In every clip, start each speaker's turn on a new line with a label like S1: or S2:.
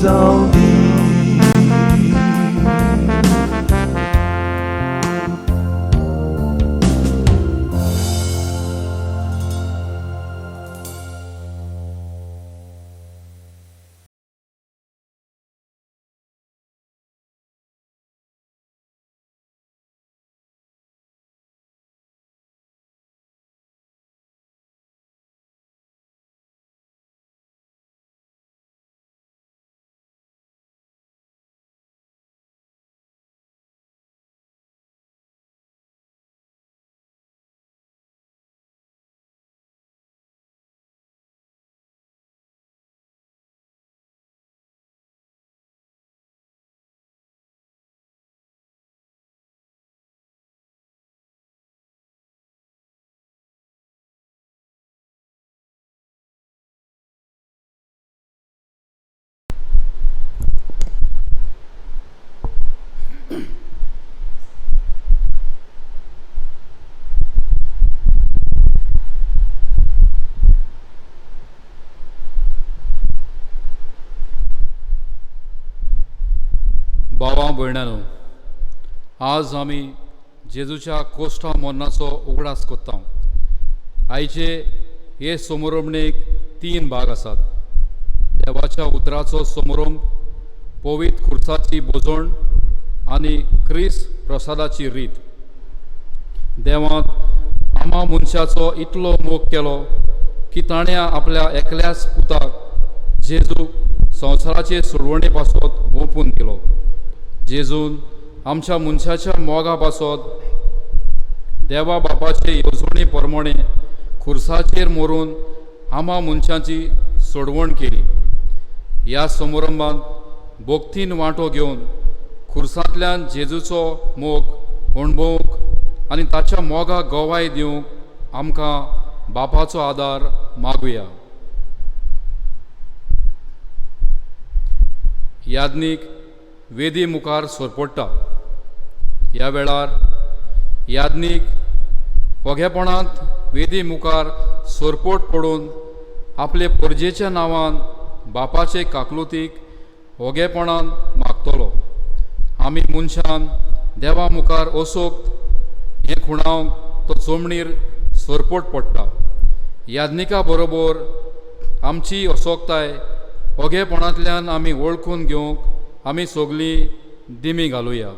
S1: जावं दी.
S2: भावां भयणांनो, आज आमी जेजूच्या कोश्टा मरणाचो उगडास करता. आयचे हे समारंभणेक तीन भाग आसात. देवाच्या उतराचो समारंभ, पवित्र खुर्साची भोजण आनी क्रिस्त प्रसादाची रीत. देवान आमा मनशाचो इतलो मोग केलो की ताणें आपल्या एकल्याच पुताक जेजूक संवसाराचे सोडवणे पासत ओंपून दिलो. जेजून आमच्या मनशाच्या मोगा पासत देवा बापाचे येवजणे प्रमाणे खुर्साचेर मरून आमा मनशाची सोडवण केली. ह्या समारंभात भक्तीन वांटो घेवन खुर्सांतल्यान जेजूचो मोग अणभवूंक आनी ताच्या मोगाक गवाय दिवंक आमकां बापाचो आदार मागुया. याज्ञीक वेदी मुखार सोरपडटा. ह्या वेळार याज्ञीक वोगेपणांत वेदी मुखार सोरपोट पडून आपले परजेच्या नांवान बापाचे काकलुतीक वोगेपणान मागतलो. आमी मनशान देवा मुखार असोक्त हें खुणावंक तो जमणीर सोरपोट पडटा. याज्ञिका बरोबर आमची असोक्ताय वोगेपणांतल्यान आमी वळखून घेवंक आमी सगळीं दिमी घालुया.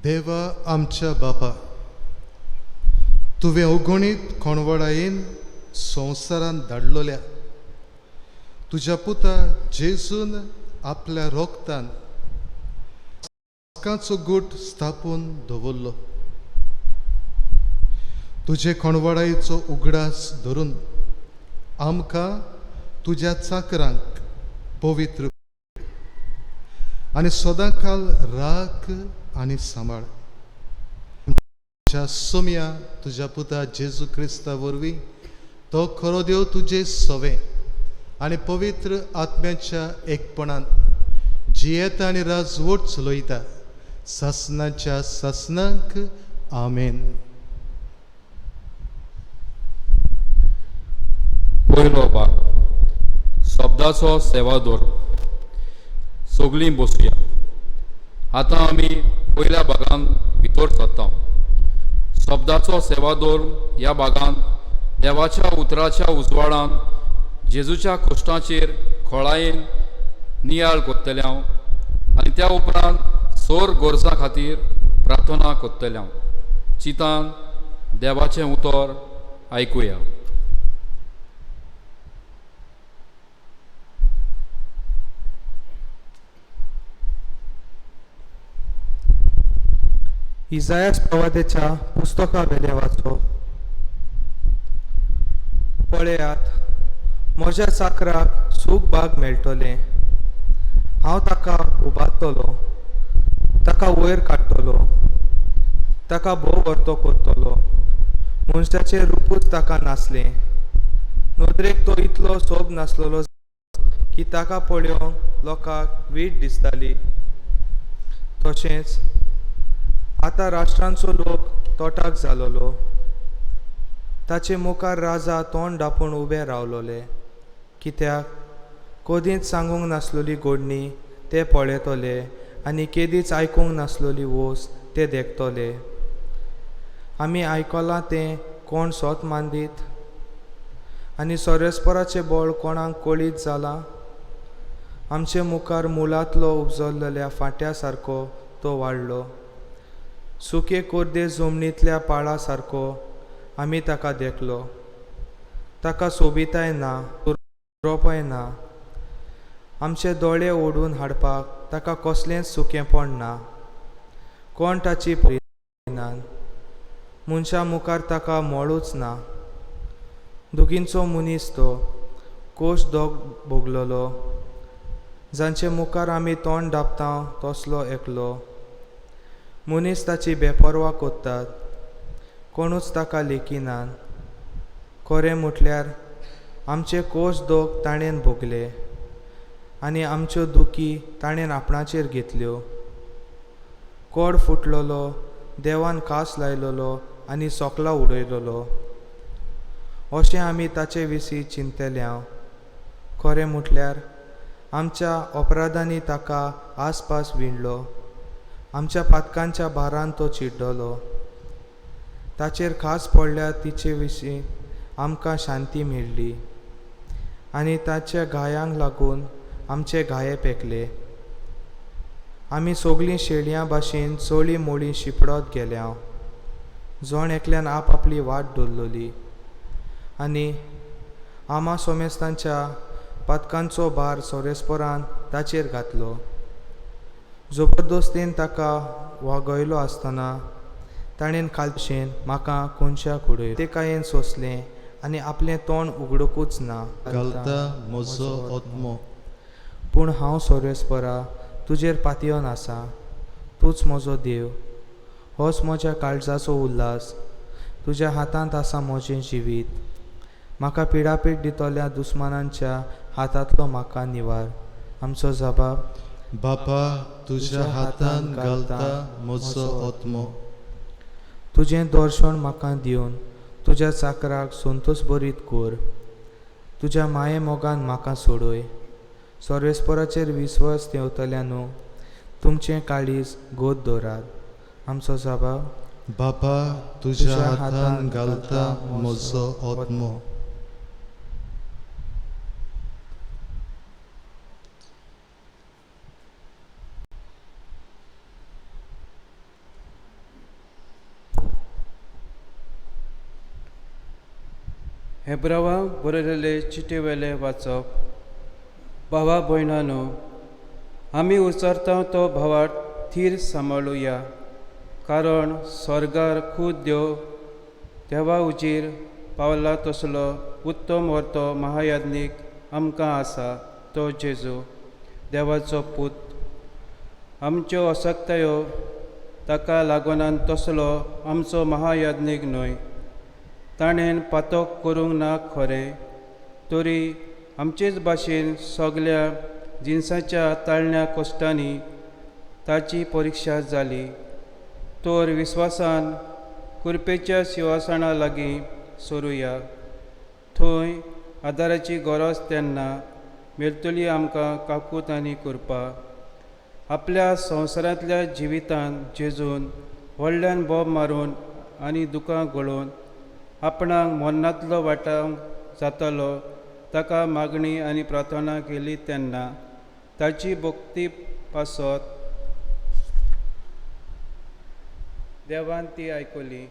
S3: देवा आमच्या बापा, तुवें अगणीत कोणवडायेन संवसारान धाडलोल्या तुज्या पुता जेजून आपल्या रोगतान काचो गूट स्थापून दवरलो. तुजे कोणवडायेचो उगडास धरून आमकां तुज्या चाकरांक पवित्र आनी सदांकाल राख आनी सांबाळ. तुज्या सोम्या तुज्या पुता जेजू क्रिस्ता वरवीं तो खरो देव तुजे सवे आनी पवित्र आत्म्याच्या एकपणान जियेता आनी राजवट चलयता सासनाच्या सासनाक. आमेन.
S2: पयलो भाग, शब्दाचो सेवादोर. सगळीं बसुया. आतां आमी पयल्या भागान भितर सरता. शब्दाचो सेवादोर ह्या भागांत देवाच्या उतराच्या उजवाडान जेजूच्या कोश्टाचेर खोळायेन नियाळ करतले हांव आनी त्या उपरांत सोर गरजां खातीर प्रार्थना करतले हांव. चिंतान देवाचें उतर आयकुया.
S1: इजायास प्रवाद्याच्या पुस्तका वेलें वाचप. पळयात, म्हज्या चाकराक सूख भाग मेळटलें. हांव ताका उबारतलो, ताका वयर काडटलो, ताका भोव वर्तो करतलो. मनशाचें रुपूच ताका नासलें, नदरेक तो इतलो सोब नासलेलो की ताका पळोवंक लोकांक वीट दिसताली. तशेंच आतां राष्ट्रांचो लोक तोटाक जालोलो, ताचे मुखार राजा तोंड धांपून उबे रावलोले. कित्याक कदींच सांगूंक नासलोली गोडणी ते पळयतले आनी केदींच आयकूंक नासलोली वोस ते देखतले. आमी आयकलां तें कोण सोत मानदीत आनी सोरेस्पराचें बळ कोणाक कळीत जालां? आमचे मुखार मुळांतलो उपजल्लेल्या फांट्या सारको तो वाडलो, सुके कोर्दे जमनींतल्या पाळा सारको आमी ताका देखलो. ताका सोबिताय ना, रोपय ना, आमचे दोळे ओडून हाडपाक ताका कसलेंच सुकेंपण ना. कोण ताची पळयनात, मनशां मुखार ताका मोळूच ना. दुखींचो मनीस तो, कोश दोग भोगलोलो, जांचे मुखार आमी तोंड धांपता तसलो एकलो. मनीस ताची बेपर्वा करतात, कोणूच ताका लेखिनात. खरें म्हटल्यार आमचे कोश दोग ताणें भोगले आनी आमच्यो दुखी ताणें आपणाचेर घेतल्यो. कोड फुटलोलो, देवान खास लायलोलो आनी सोकला उडयलोलो अशें आमी ताचे विशीं चिंतले हांव. खरें म्हटल्यार आमच्या अपराधांनी ताका आसपास विणलो, आमच्या पातकांच्या भारान तो चिड्डलो. ताचेर खास पडल्या तिचे विशीं आमकां शांती मेळ्ळी आनी ताच्या घायांक लागून आमचे घाये पेकले. आमी सगळीं शेळयां भाशेन चोळी मोळी शिपडत गेल्या, जण एकल्यान आप आपली वाट दवरलोली आनी आमा सोमेस्तांच्या पातकांचो भार सोरेस्परान ताचेर घातलो. जबरदस्तीन ताका वागयलो आसतना ताणें खालशेन म्हाका कोनशाक उडयलो. ते कांयेन सोंसलें आनी आपलें तोंड उगडकूच ना.
S3: घालता म्हजो आत्मो.
S1: पूण हांव सोरेस्परा तुजेर पातयेवन आसा. तूंच म्हजो देव, होच म्हज्या काळजाचो उल्हास. तुज्या हातांत आसा म्हजें जिवीत. म्हाका पिडापीड दितल्या दुस्मानांच्या हातांतलो म्हाका निवार. आमचो जबाब.
S3: बापा तुज्या हातान घालता म्हजो आत्मो.
S1: तुजें दर्शन म्हाका दिवन तुज्या चाकराक संतोश बरीत कर. तुज्या माये मोगान म्हाका सोडय. सर्वेस्पराचेर विस्वास ठेवतल्या न्हू तुमचें काळीज गोद दवरात. आमचो जबाब.
S3: बापा तुज्या हातान घालता म्हजो आत्मो.
S4: हेब्रावांक बरयलेले चिटयेवेलें वाचप. भावा भयणानो, आमी उच्चारता तो भावार्थ थीर सांबाळुया, कारण स्वर्गार खूद देव देवा उजीर पावला तसलो उत्तम वर्तो महायाज्ञीक आमकां आसा, तो जेजू देवाचो पूत. आमच्यो असक्तायो ताका लागून तसलो आमचो महायाज्ञीक न्हय. ताणें पातक करूंक ना खरें, तरी आमचेच भाशेन सगल्या जिनसाच्या ताळण्या कश्टांनी ताची परिक्षा जाली तर विस्वासान कुरपेच्या शिवासणा लागीं सोरुया. थंय आदाराची गरज तेन्ना मेळटली आमकां काकूत आनी कृपा. आपल्या संवसारांतल्या जिवितान जेजून व्हडल्यान बोब मारून आनी दुकां गळोवन आपणाक मरणांतलो वाटावंक जातालो ताका मागणी आनी प्रार्थना केली तेन्ना ताची भक्ती पासत देवान ती आयकली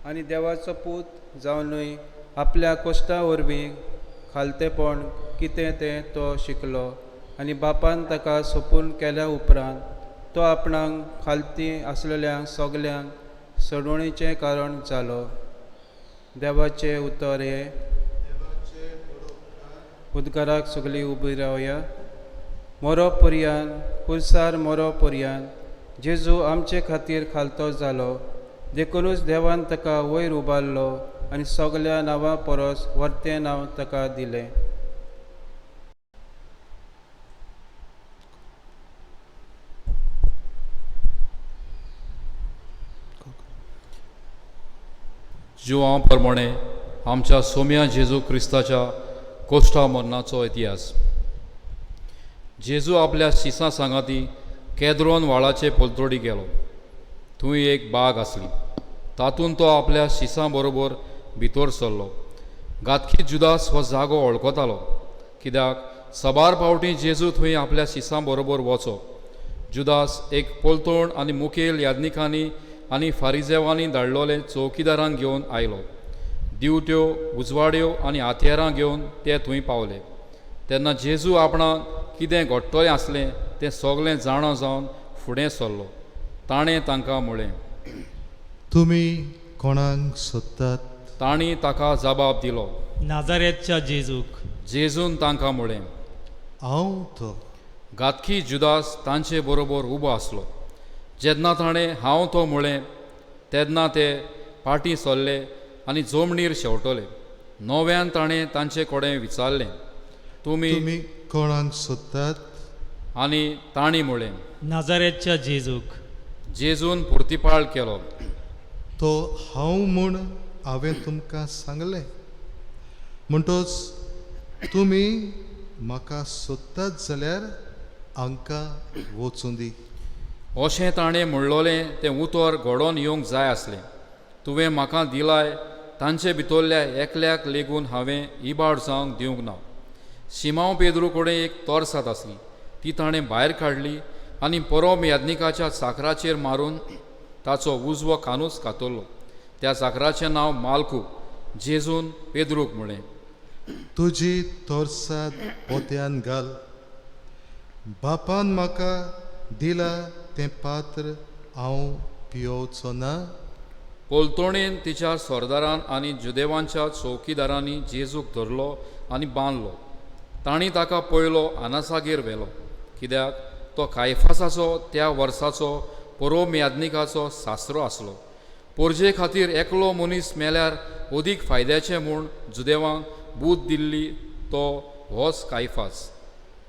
S4: आनी देवाचो पूत जावनूय आपल्या कश्टा वरवीं खालतेपण कितें तें तो शिकलो आनी बापान ताका सोपून केल्या उपरांत तो आपणाक खालती आसलेल्यांक सगल्यांक सोडवणेचें कारण जालो. देवाचें उतर हें. उद्गाराक सगळीं उबी रावया. मरो पर्यान कुर्सार मरो पर्यान जेजू आमचे खातीर खालतो जालो देखूनच देवान ताका वयर उबारलो आनी सगल्या नांवां परस व्हरतें नांव ताका दिलें.
S2: जुवां प्रमाणे आमच्या सोम्या जेजू क्रिस्ताच्या कोश्टा मरणाचो इतिहास. जेजू आपल्या शिसां सांगाती केद्रोन व्हाळाचे पलतोडी गेलो. थंय एक बाग आसली. तातूंत तो आपल्या शिसां बरोबर भितर सरलो. गातकी जुदास हो जागो वळखतालो कित्याक सबार फावटी जेजू थंय आपल्या शिसां बरोबर वचो. जुदास एक पलतोण आनी मुखेल याज्ञिकांनी आनी फारिजेवांनी धाडलोले चौकीदारांक घेवन आयलो. दिवट्यो उजवाड्यो आनी हातयारां घेवन ते थंय पावले. तेन्ना जेजू आपणाक कितें घडटलें आसलें तें सगलें जाणा जावन फुडें सरलो. ताणें तांकां म्हळें,
S3: तुमी कोणाक सोदतात?
S2: तांणी ताका जबाब दिलो,
S5: नाजारेतच्या जेजूक.
S2: जेजून तांकां म्हळें,
S3: हांव तो.
S2: घातकी जुदास तांचे बरोबर उबो आसलो. जेन्ना ताणें हांव तो म्हळें तेन्ना ते पाटी सरले आनी जमनीर शेंवटले. नव्यान ताणें तांचे कडेन विचारलें, तुमी
S3: तुमी कोणाक सोदतात?
S2: आनी तांणी म्हळें,
S5: नाजारेतच्या जेजूक.
S2: जेजून पुर्तिपाळ केलो,
S3: तो हांव म्हूण हांवें तुमकां सांगलें. म्हणटच तुमी म्हाका सोदतात जाल्यार हांकां वचूं दी.
S2: अशें ताणें म्हणलोलें तें उतर घडोवन येवंक जाय आसलें. तुवें म्हाका दिलाय तांचे भितरल्या एकल्याक लेगून हांवें इबाड जावंक दिवंक ना. सिमांव पेद्रू कडेन एक तोरसाद आसली. ती ताणें भायर काडली आनी परोब याज्ञिकाच्या चाकराचेर मारून ताचो उजवो कानूच कातरलो. त्या चाकराचें नांव मालकू. जेजून पेद्रूक म्हळें,
S3: तुजी तोरसाद पोत्यान घाल. बापान म्हाका दिला तें पात्र हांव पियोवचो ना?
S2: पलतोणेन तिच्या सरदारान आनी जुदेवांच्या चौकीदारांनी जेजूक धरलो आनी बांदलो. तांणी ताका पयलो आनासागेर व्हेलो कित्याक तो कायफासाचो त्या वर्साचो परोब याज्ञिकाचो सासरो आसलो. पोरजे खातीर एकलो मनीस मेल्यार अदीक फायद्याचें म्हूण जुदेवांक बूद दिल्ली तो होच कायफास.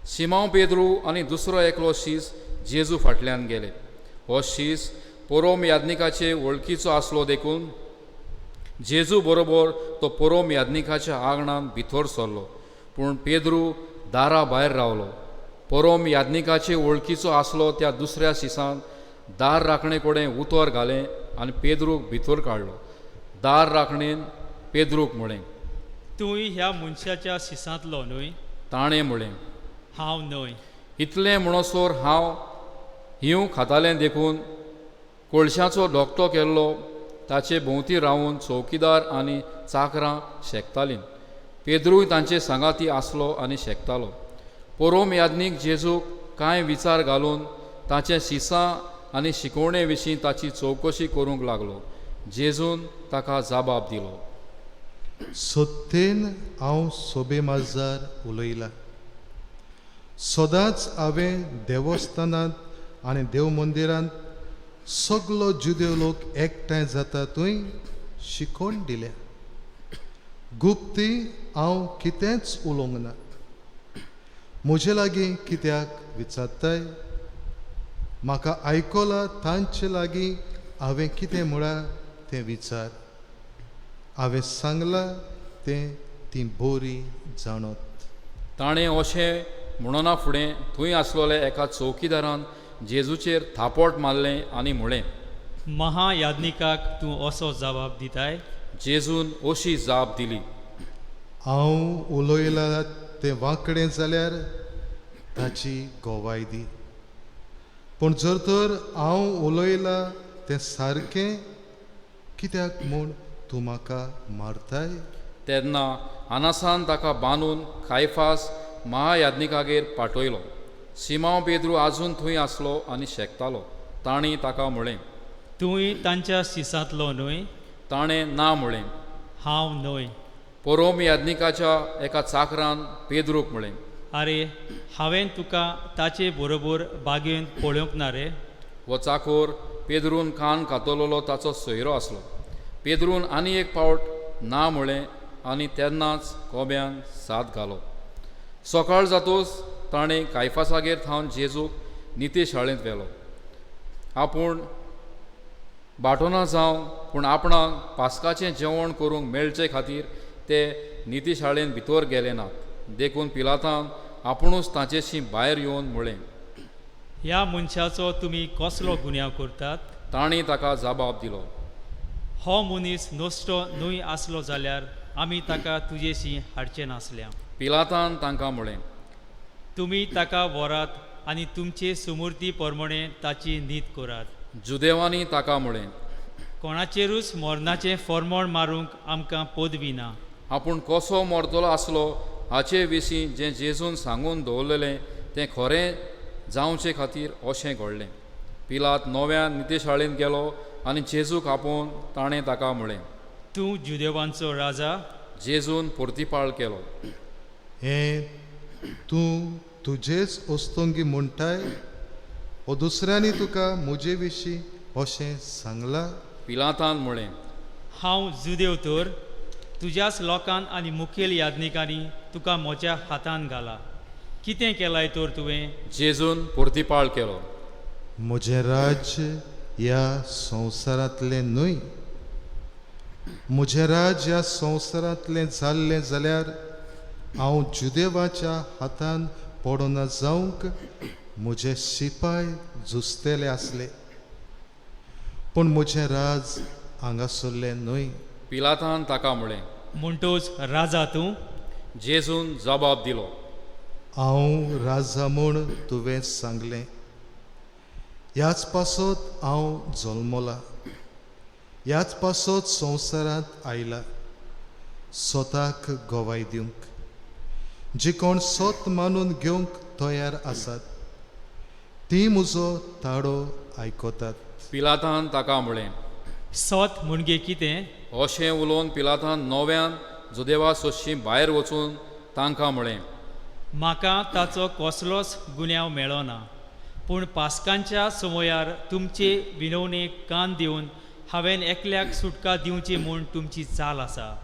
S2: सिमांव पेद्रू आनी दुसरो एकलो शीस जेजू फाटल्यान गेले. हो शीस परोम याज्ञिकाचे वळखीचो आसलो देखून जेजू बरोबर तो परोम याज्ञिकाच्या आंगणांत भितर सरलो. पूण पेद्रू दारा भायर रावलो. परोम याज्ञिकाचे वळखीचो आसलो त्या दुसऱ्या शिसान दार राखणे कडेन उतर घालें आनी पेद्रूक भितर काडलो. दार राखणेन पेद्रूक म्हळें,
S5: तूंय ह्या मनशाच्या शिसांतलो न्हय?
S2: ताणें म्हळें,
S5: हांव न्हय.
S2: इतलें म्हणसर हांव हिंव खातालें देखून कोळशाचो धोकटो केल्लो ताचे भोंवती रावून चौकीदार आनी चाकरां शेकतालीं. पेद्रूय तांचे सांगाती आसलो आनी शेकतालो. परोम याज्ञीक जेजूक कांय विचार घालून ताचे शिसां आनी शिकवणे विशीं ताची चवकशी करूंक लागलो. जेजून ताका जबाब दिलो,
S3: सत्तेन हांव सोबे माजार उलयला. सदांच हांवें देवस्थानांत आनी देव मंदिरांत सगलो जुदेव लोक एकठांय जाता थंय शिकोवन दिल्या. गुप्ती हांव कितेंच उलोवंक ना. म्हजे लागीं कित्याक विचारताय? म्हाका आयकलां तांचे लागीं हांवें कितें म्हळां तें विचार. हांवें सांगलां तें तीं बरीं जाणत.
S2: ताणें अशें म्हणना फुडें थंय आसलोल्या एका चौकीदारान जेजूचेर थापट मारलें आनी म्हळें,
S5: महायाज्ञिकाक तूं असो जबाब दिताय?
S2: जेजून अशी जाप दिली,
S3: हांव उलयलां तें वांकडें जाल्यार ताची गवाय दी, पूण जर तर हांव उलयलां तें सारकें कित्याक म्हूण तूं म्हाका मारताय?
S2: तेन्ना आनासान ताका बांदून कायफास महायाज्ञिकागेर पाठयलो. सिमांव पेद्रू आजून थंय आसलो आनी शेकतालो. तांणी ताका म्हळें,
S5: तूंय तांच्या शिसांतलो न्हय?
S2: ताणें ना म्हळें.
S5: हांव न्हय.
S2: परोम याज्ञिकाच्या एका चाकरान पेद्रूक म्हळें,
S5: आरे, हांवें तुका ताचे बरोबर बागेंत पळोवंक ना रे?
S2: हो चाकोर पेद्रून कान कातरलेलो ताचो सोयरो आसलो. पेद्रून आनी एक पावट ना म्हळें आनी तेन्नाच कोब्यान साद घालो. सकाळ जातूच ताणें कायफासागेर थावन जेजूक निती शाळेंत व्हेलो. आपूण बाटोना जावं पूण आपणाक पास्काचें जेवण करूंक मेळचे खातीर ते निती शाळेंत भितर गेले नात. देखून पिलातान आपुणूच ताचेशी भायर येवन म्हळें,
S5: ह्या मनशाचो तुमी कसलो गुन्यांव करतात?
S2: तांणी ताका जबाब दिलो,
S5: हो मनीस नश्टो न्हय आसलो जाल्यार आमी ताका तुजेशी हाडचे नासल्या.
S2: पिलातान तांकां म्हळें,
S5: तुमी ताका व्हरात आनी तुमचे सुमूर्ती प्रमाणे ताची नीत करात.
S2: जुदेवांनी ताका म्हळें,
S5: कोणाचेरूच मरणाचें फॉर्मोण मारूंक आमकां पदवी ना.
S2: आपूण कसो मरतलो आसलो हाचे विशीं जें जेजून सांगून दवरलेलें तें खरें जावचे खातीर अशें घडलें. पिलात नव्या नितीशाळेंत गेलो आनी जेजूक आपोवन ताणें ताका म्हळें,
S5: तूं जुदेवांचो राजा?
S2: जेजून परतिपाळ केलो,
S3: हें तूं तुजेच ओस्तोंगी म्हणटाय वो दुसऱ्यांनी तुका म्हजे विशीं अशें सांगलां?
S2: पिलातान म्हळें,
S5: हांव जुदेव तर? तुज्याच लोकान आनी मुखेल याज्ञिकांनी तुका म्हज्या हातान घाला. कितें केलाय तर तुवें?
S2: जेजून परतिपाळ केलो,
S3: म्हजें राज्य ह्या संवसारांतलें न्हय. म्हजें राज्य ह्या संवसारांतलें जाल्लें जाल्यार हांव जुदेवाच्या हातान पडना जावंक म्हजे शिपाय झुजतले आसले, पूण म्हजें राज हांगासरलें न्हय.
S2: पिलातान ताका म्हळें,
S5: म्हणटोच राजा तूं?
S2: जेजून जबाब दिलो,
S3: हांव राजा म्हूण तुवें सांगलें. ह्याच पासत हांव जल्मला, ह्याच पासत संवसारांत आयला, स्वताक गवाय दिवंक. जी कोण सत मानून घेवंक तयार आसात ती म्हजो ताळो आयकतात.
S2: पिलातान ताका म्हळें,
S5: सत म्हणजे कितें?
S2: अशें उलोवन पिलातान नव्यान जुदेवा सोदशी भायर वचून तांकां म्हळें,
S5: म्हाका ताचो कसलोच गुन्यांव मेळना, पूण पास्कांच्या समयार तुमचे विनवणेक कान दिवन हांवें एकल्याक सुटका दिवची म्हूण तुमची चाल आसा.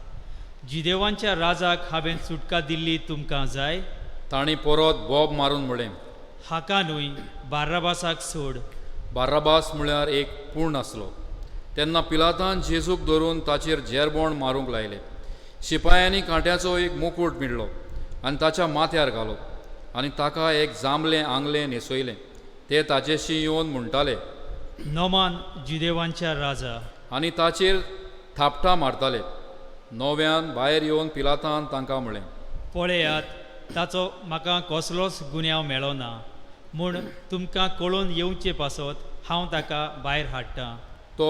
S5: जुदेवांच्या राजाक हांवें सुटका दिल्ली तुमकां जाय?
S2: तांणी परत बोब मारून म्हळें,
S5: हाका न्हय, बार्राबासाक सोड.
S2: बार्राबास म्हळ्यार एक पूर्ण आसलो. तेन्ना पिलातान जेजूक धरून ताचेर जेरबोण मारूंक लायलें. शिपायांनी कांट्याचो एक मुकूट मिडलो आनी ताच्या माथ्यार घालो आनी ताका एक जांबलें आंगलें न्हेसयलें. ते ताचेशी येवन म्हणटाले,
S5: नमान जुदेवांच्या राजा.
S2: आनी ताचेर थापटां मारताले. नव्यान भायर येवन पिलातान तांकां म्हळें,
S5: पळयात, ताचो म्हाका कसलोच गुन्यांव मेळना म्हूण तुमकां कळोवन येवचे पासत हांव ताका भायर हाडटां.
S2: तो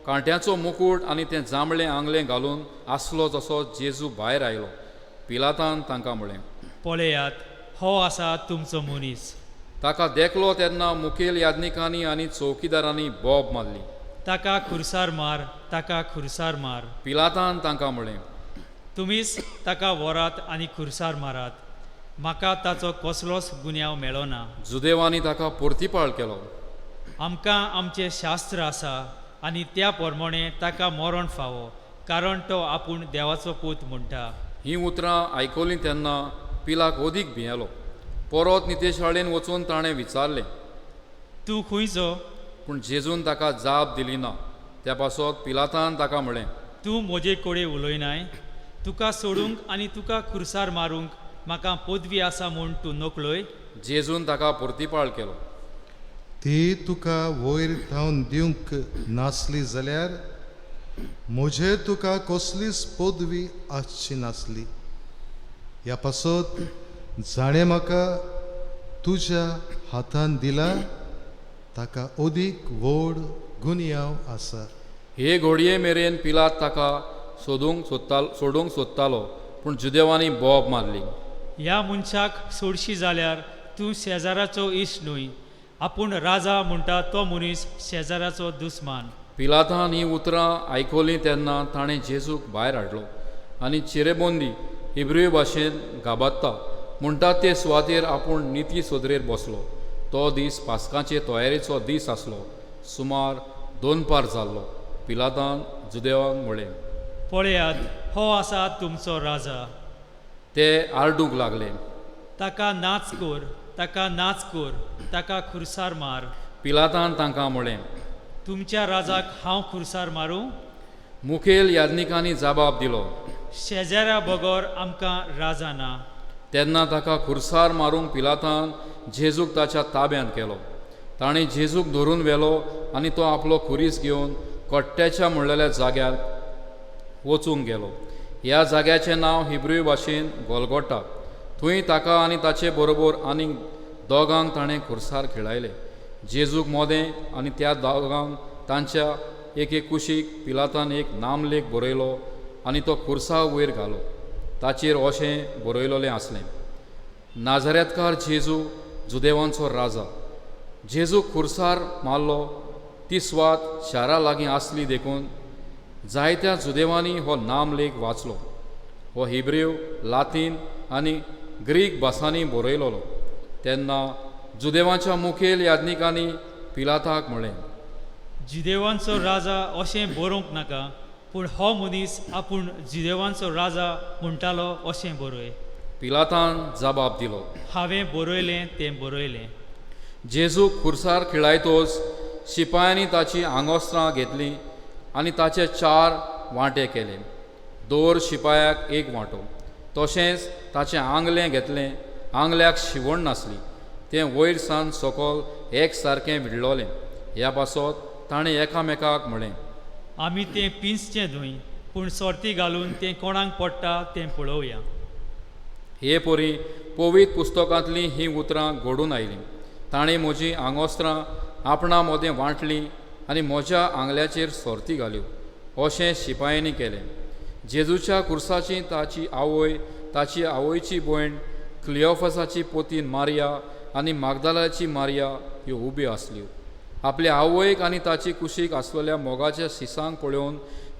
S2: कांट्याचो मुकूट आनी तें जांबळें आंगलें घालून आसलो तसो जेजू भायर आयलो. पिलातान तांकां म्हळें,
S5: पळयात, हो आसा तुमचो मनीस.
S2: ताका देखलो तेन्ना मुखेल याज्ञिकांनी आनी चौकीदारांनी बोब मारली.
S5: ताका खुरसार मार, ताका खुरसार मार.
S2: पिलातान तांकां म्हळें,
S5: तुमीच ताका व्हरात आनी खुरसार मारात. म्हाका ताचो कसलोच गुन्यांव मेळना.
S2: जुदेवांनी ताका परतिपाळ केलो,
S5: आमकां आमचें शास्त्र आसा आनी त्या प्रमाणे ताका मरण फावो, कारण तो आपूण देवाचो पूत म्हणटा.
S2: हीं उतरां आयकलीं तेन्ना पिलाक अदीक भियेलो. परत नितेशाळेन वचून ताणें विचारलें,
S5: तूं खंयचो?
S2: पूण जेजून ताका जाप दिली ना. त्या पासत पिलातान ताका म्हळें,
S5: तूं म्हजे कडेन उलयनाय? तुका सोडूंक आनी तुका खुरसार मारूंक म्हाका पदवी आसा म्हूण तूं नकळय?
S2: जेजून ताका परतिपाळ केलो,
S3: ती तुका वयर थावन दिवंक नासली जाल्यार म्हजेर तुका कसलीच पदवी आसची नासली. ह्या पासत जाणें म्हाका तुज्या हातान दिला ताका अदीक व्हड गुन्यांव आसा.
S2: हे घोडये मेरेन पिलात ताका सोदूंक सोदता सोडूंक सोदतालो, पूण जुदेवांनी बोब मारली,
S5: ह्या मनशाक सोडशी जाल्यार तूं शेजाराचो इश्ट न्हय. आपूण राजा म्हणटा तो मनीस शेजाराचो दुस्मान.
S2: पिलातान हीं उतरां आयकलीं तेन्ना ताणें जेजूक भायर हाडलो आनी चिरेबंदी, हिब्रू भाशेन गाबात्ता म्हणटात ते सुवातेर आपूण निती सोदरेर बसलो. तो दीस पास्काचे तयारेचो दीस आसलो. सुमार 2 जाल्लो. पिलातान जुदेवांक म्हळें,
S5: पळयात, हो आसा तुमचो राजा.
S2: ते आरडूंक लागले,
S5: ताका नाच कर, ताका नाच कर, ताका खुरसार मार.
S2: पिलातान तांकां म्हळें,
S5: तुमच्या राजाक हांव खुरसार मारूं?
S2: मुखेल याज्ञिकांनी जबाब दिलो,
S5: शेजाऱ्या बगर आमकां राजा ना.
S2: तेन्ना ताका खुरसार मारूंक पिलातान जेजूक ताच्या ताब्यांत केलो. ताणें जेजूक धरून व्हेलो आनी तो आपलो खुरीस घेवन कट्ट्याच्या म्हणलेल्या जाग्यार वचूंक गेलो. ह्या जाग्याचें नांव हिब्रू भाशेन गोलगोटा. थंय ताका आनी ताचे बरोबर आनीक दोगांक ताणें खुरसार खेळायले. जेजूक मोदें आनी त्या दोगांक तांच्या एके कुशीक पिलातान एक नामलेख बरयलो आनी तो खुरसा वयर घालो. ताचेर अशें बरयलेलें आसलें, नाझारेतकार जेजू, जुदेवांचो राजा. जेजू खुरसार मारलो ती सुवात शारा लागीं आसली देखून जायत्या जुदेवांनी हो नामलेख वाचलो. हो हिब्रेव, लातीन आनी ग्रीक भासांनी बरयलोलो. तेन्ना जुदेवांच्या मुखेल याज्ञिकांनी पिलाताक म्हळें,
S5: जुदेवांचो राजा अशें बरोवंक नाका, पूण हो मनीस आपूण जुदेवांचो राजा म्हणटालो अशें बरय.
S2: पिलातान जबाब दिलो,
S5: हांवें बरयलें तें बरयलें.
S2: जेजूक खुरसार खिळायतोच शिपायांनी ताची आंगोस्त्रां घेतलीं आनी ताचे 4 वांटे केले. दर शिपायाक 1 वांटो. तशेंच ताचें आंगलें घेतलें. आंगल्याक शिवण नासली, तें वयर सान सकल एक सारकें विडलोलें. ह्या पासत ताणें एकामेकाक म्हळें,
S5: आमी तें पिंजचें न्हय, पूण सोर्ती घालून तें कोणाक पडटा तें पळोवया.
S2: हे परी पवित्र पुस्तकांतलीं हीं उतरां घडून आयलीं. ताणें म्हजीं आंगोस्त्रां आपणा मदें वांटलीं आनी म्हज्या आंगल्याचेर सोर्ती घाल्यो. अशें शिपायांनी केलें. जेजूच्या खुरसाची ताची आवय, ताची आवयची भयण, क्लियोफासाची पोतीन मारिया आनी मागदालाची मारिया ह्यो उब्यो आसल्यो. आपले आवयक आनी ताची कुशीक आसलेल्या मोगाच्या शिसांक पळोवन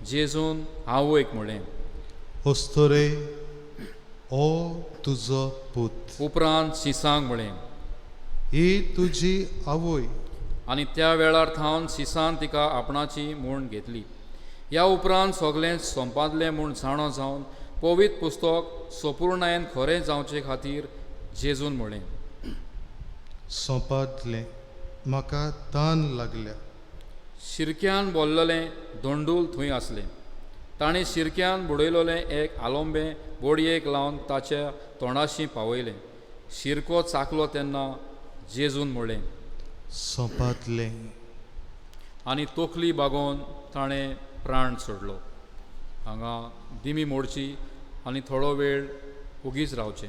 S2: जेजून आवयक म्हळें,
S3: अस्तोरे, ओ तुजो पूत.
S2: उपरांत शिसांक म्हळें,
S3: ही तुजी आवय.
S2: आनी त्या वेळार थावन शिसान तिका आपणाची म्हूण घेतली. ह्या उपरांत सगळें संपादलें म्हूण जाणो जावन पवित्र पुस्तक सपुर्णायेन खरें जावचे खातीर जेजून म्हळें,
S3: सोंपादलें, म्हाका तान लागल्या.
S2: शिरक्यान बोल्ललें दोंडूल थंय आसलें. ताणें शिरक्यान बुडयलोलें एक आलोंबें बोडयेक लावन ताच्या तोंडाशी पावयलें. शिरको चाकलो तेन्ना जेजून म्हळें,
S3: सोंपादलें.
S2: आनी तोखली बागोवन ताणें प्राण सोडलो. हांगा दिमी मोडची आनी थोडो वेळ ओगीच रावचें.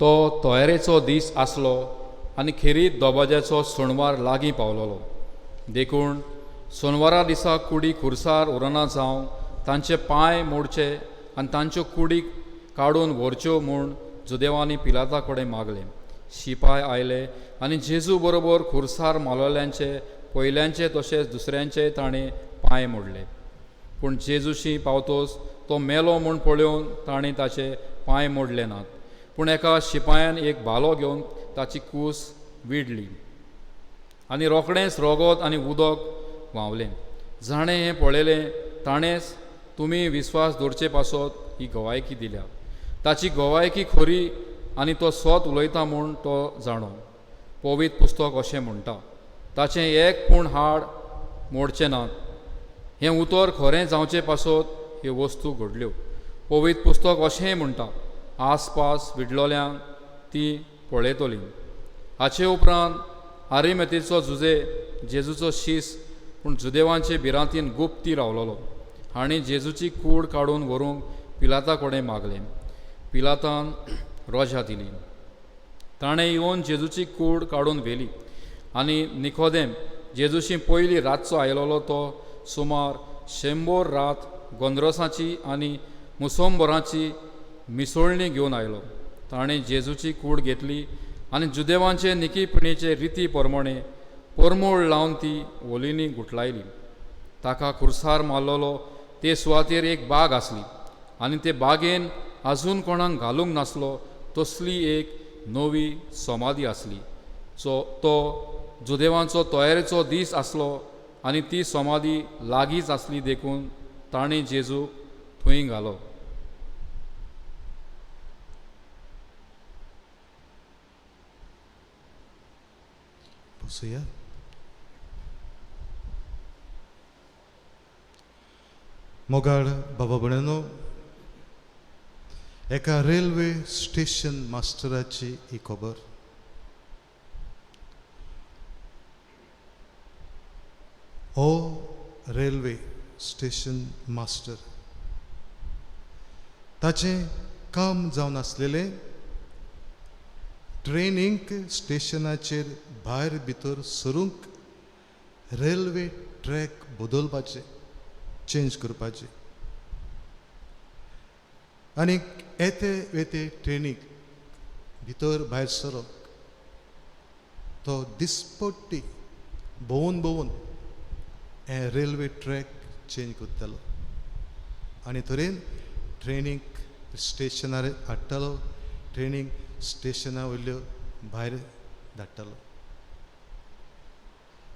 S2: तो तयारेचो दीस आसलो आनी खेरीत दबाज्याचो सणवार लागीं पावलोलो. देखून सोनवारा दिसा कुडी खुरसार उरना जावं तांचे पांय मोडचे आनी तांच्यो कुडी काडून व्हरच्यो म्हूण जुदेवांनी पिलाता कडेन मागलें. शिपाय आयले आनी जेजू बरोबर खुरसार मारलेल्यांचे पयल्यांचे तशेंच दुसऱ्यांचे ताणें पांय मोडले. पूण जेजूशी पावतोच तो मेलो म्हूण पळोवन ताणें ताचे पांय मोडले नात. पूण एका शिपायान एक भालो घेवन ताची कूस विडली आनी रोखडेंच रगत आनी उदक व्हांवलें. जाणें हें पळयलें ताणेंच तुमी विस्वास दवरचे पासत ही गवायकी दिल्या. ताची गवायकी खरी आनी तो स्वत उलयता म्हूण तो जाणो. पवित्र पुस्तक अशें म्हणटा, ताचें एक पूण हाड मोडचें नात. हें उतर खरें जावचे पासत ह्यो वस्तू घडल्यो. पवित्र पुस्तक अशेंय म्हणटा, आसपास विडलोल्यांक ती पळयतली. हाचे उपरांत आरिमेतीचो जुजे जेजूचो शीस पूण जुदेवांचे भिरांतीन गुप्ती रावलोलो. हांणी जेजूची कूड काडून व्हरूंक पिलाता कडेन मागलें. पिलातान रोजा दिली. ताणें येवन जेजूची कूड काडून व्हेली आनी निकोदेम जेजूशी पयली रातचो आयलोलो तो सुमार 100 रात गोंद्रोसाची आनी मुसंबराची मिसळणी घेवन आयलो. ताणें जेजूची कूड घेतली आनी जुदेवांचे निकीपिणीचे रिती प्रमाणे परमोळ लावन ती ओलींनी गुटलायली. ताका खुर्सार मारलेलो ते सुवातेर एक बाग आसली आनी ते बागेन आजून कोणाक घालूंक नासलो तसली एक नवी समाधी आसली. सो तो जुदेवांचो तयारेचो दीस आसलो आनी ती समाधी लागींच आसली देखून ताणें जेजूक थंय घालो.
S3: बसुया. मोगाळ बाबा भयणीनो, एका रेल्वे स्टेशन मास्टराची ही खबर. हो रेल्वे स्टेशन मास्टर ताचें काम जावन आसलेलें ट्रेनींक स्टेशनाचेर भायर भितर सरूंक रेल्वे ट्रॅक बदलपाचें, चेंज करपाचें आनी येते वेते ट्रेनीक भितर भायर सरप. तो दिसपट्टी भोंवून भोंवून हें रेल्वे ट्रॅक चेंज करतालो आनी तरेन ट्रेनीक स्टेशनार हाडटालो, ट्रेनीक स्टेशना वयल्यो भायर धाडटालो.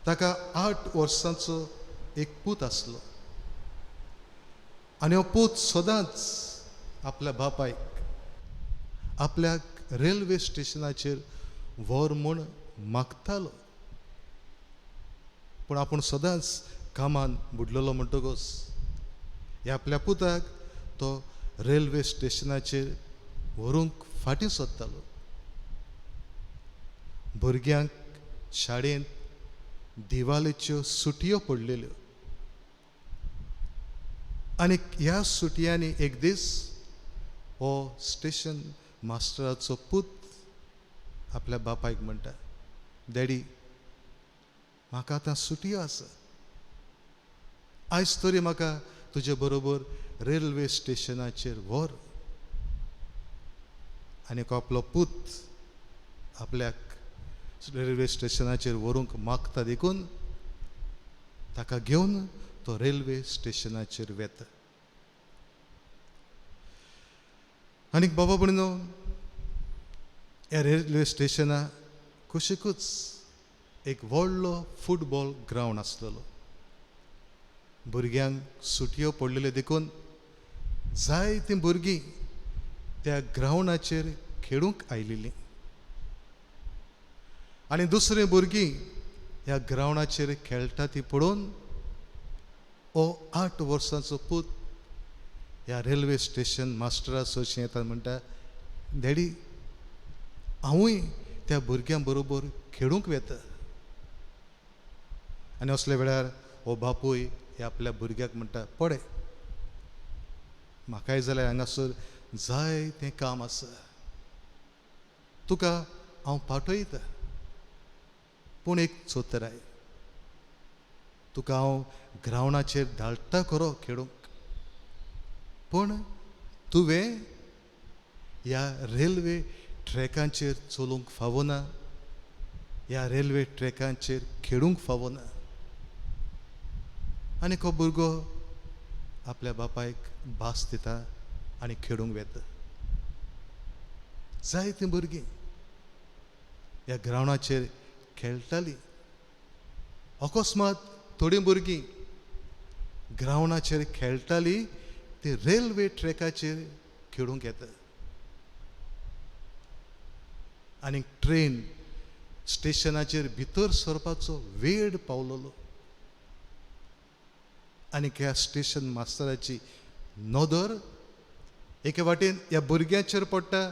S3: ताका 8 वर्सांचो एक पूत आसलो आनी हो पूत सदांच आपल्या बापायक आपल्याक रेल्वे स्टेशनाचेर व्हर म्हूण मागतालो. पूण आपूण सदांच कामान बुडलेलो म्हणटकच ह्या आपल्या पुताक तो रेल्वे स्टेशनाचेर व्हरूंक फाटीं सोदतालो. भुरग्यांक शाळेंत दिवाळेच्यो सुटयो पडलेल्यो आनी ह्या सुटयांनी एक दीस हो स्टेशन मास्टराचो पूत आपल्या बापायक म्हणटा, डॅडी म्हाका आतां सुटयो आसा, आयज तरी म्हाका तुजे बरोबर रेल्वे स्टेशनाचेर व्हर. आनी आपलो पूत आपल्याक रेल्वे स्टेशनाचेर व्हरूंक मागता देखून ताका घेवन तो रेल्वे स्टेशनाचेर वेता. आनीक बाबा भयणीनो, ह्या रेल्वे स्टेशना कुशीकूच एक व्हडलो फुटबॉल ग्रावंड आसलेलो. भुरग्यांक सुटयो पडलेल्यो देखून जायतीं भुरगीं त्या ग्रावंडाचेर खेळूंक आयिल्लीं आनी दुसरीं भुरगीं ह्या ग्रावंडाचेर खेळटा ती पळोवन हो 8 वर्सांचो पूत ह्या रेल्वे स्टेशन मास्टरा सोशी येता म्हणटा, डॅडी हांवूय त्या भुरग्यां बरोबर खेळूंक वेता. आनी असल्या वेळार हो बापूय ह्या आपल्या भुरग्याक म्हणटा, पळय म्हाकाय जाल्यार हांगासर जाय तें काम आसा, तुका हांव पाठयता, पूण एक चोतराय, तुका हांव ग्रावंडाचेर धाडटा खरो खेळूंक, पूण तुवें ह्या रेल्वे ट्रॅकांचेर चलूंक फावना, ह्या रेल्वे ट्रॅकांचेर खेळूंक फावना. आनी हो भुरगो आपल्या बापायक भास दिता आनी खेळूंक वेता. जायतीं भुरगीं ह्या ग्रावंडाचेर खेळटालीं. अकस्मात थोडीं भुरगीं ग्रावंडाचेर खेळटालीं ती रेल्वे ट्रॅकाचेर खेळूंक येता आनी ट्रेन स्टेशनाचेर भितर सरपाचो वेळ पावलोलो आनी ह्या स्टेशन मास्तराची नदर एके वाटेन ह्या भुरग्यांचेर पडटा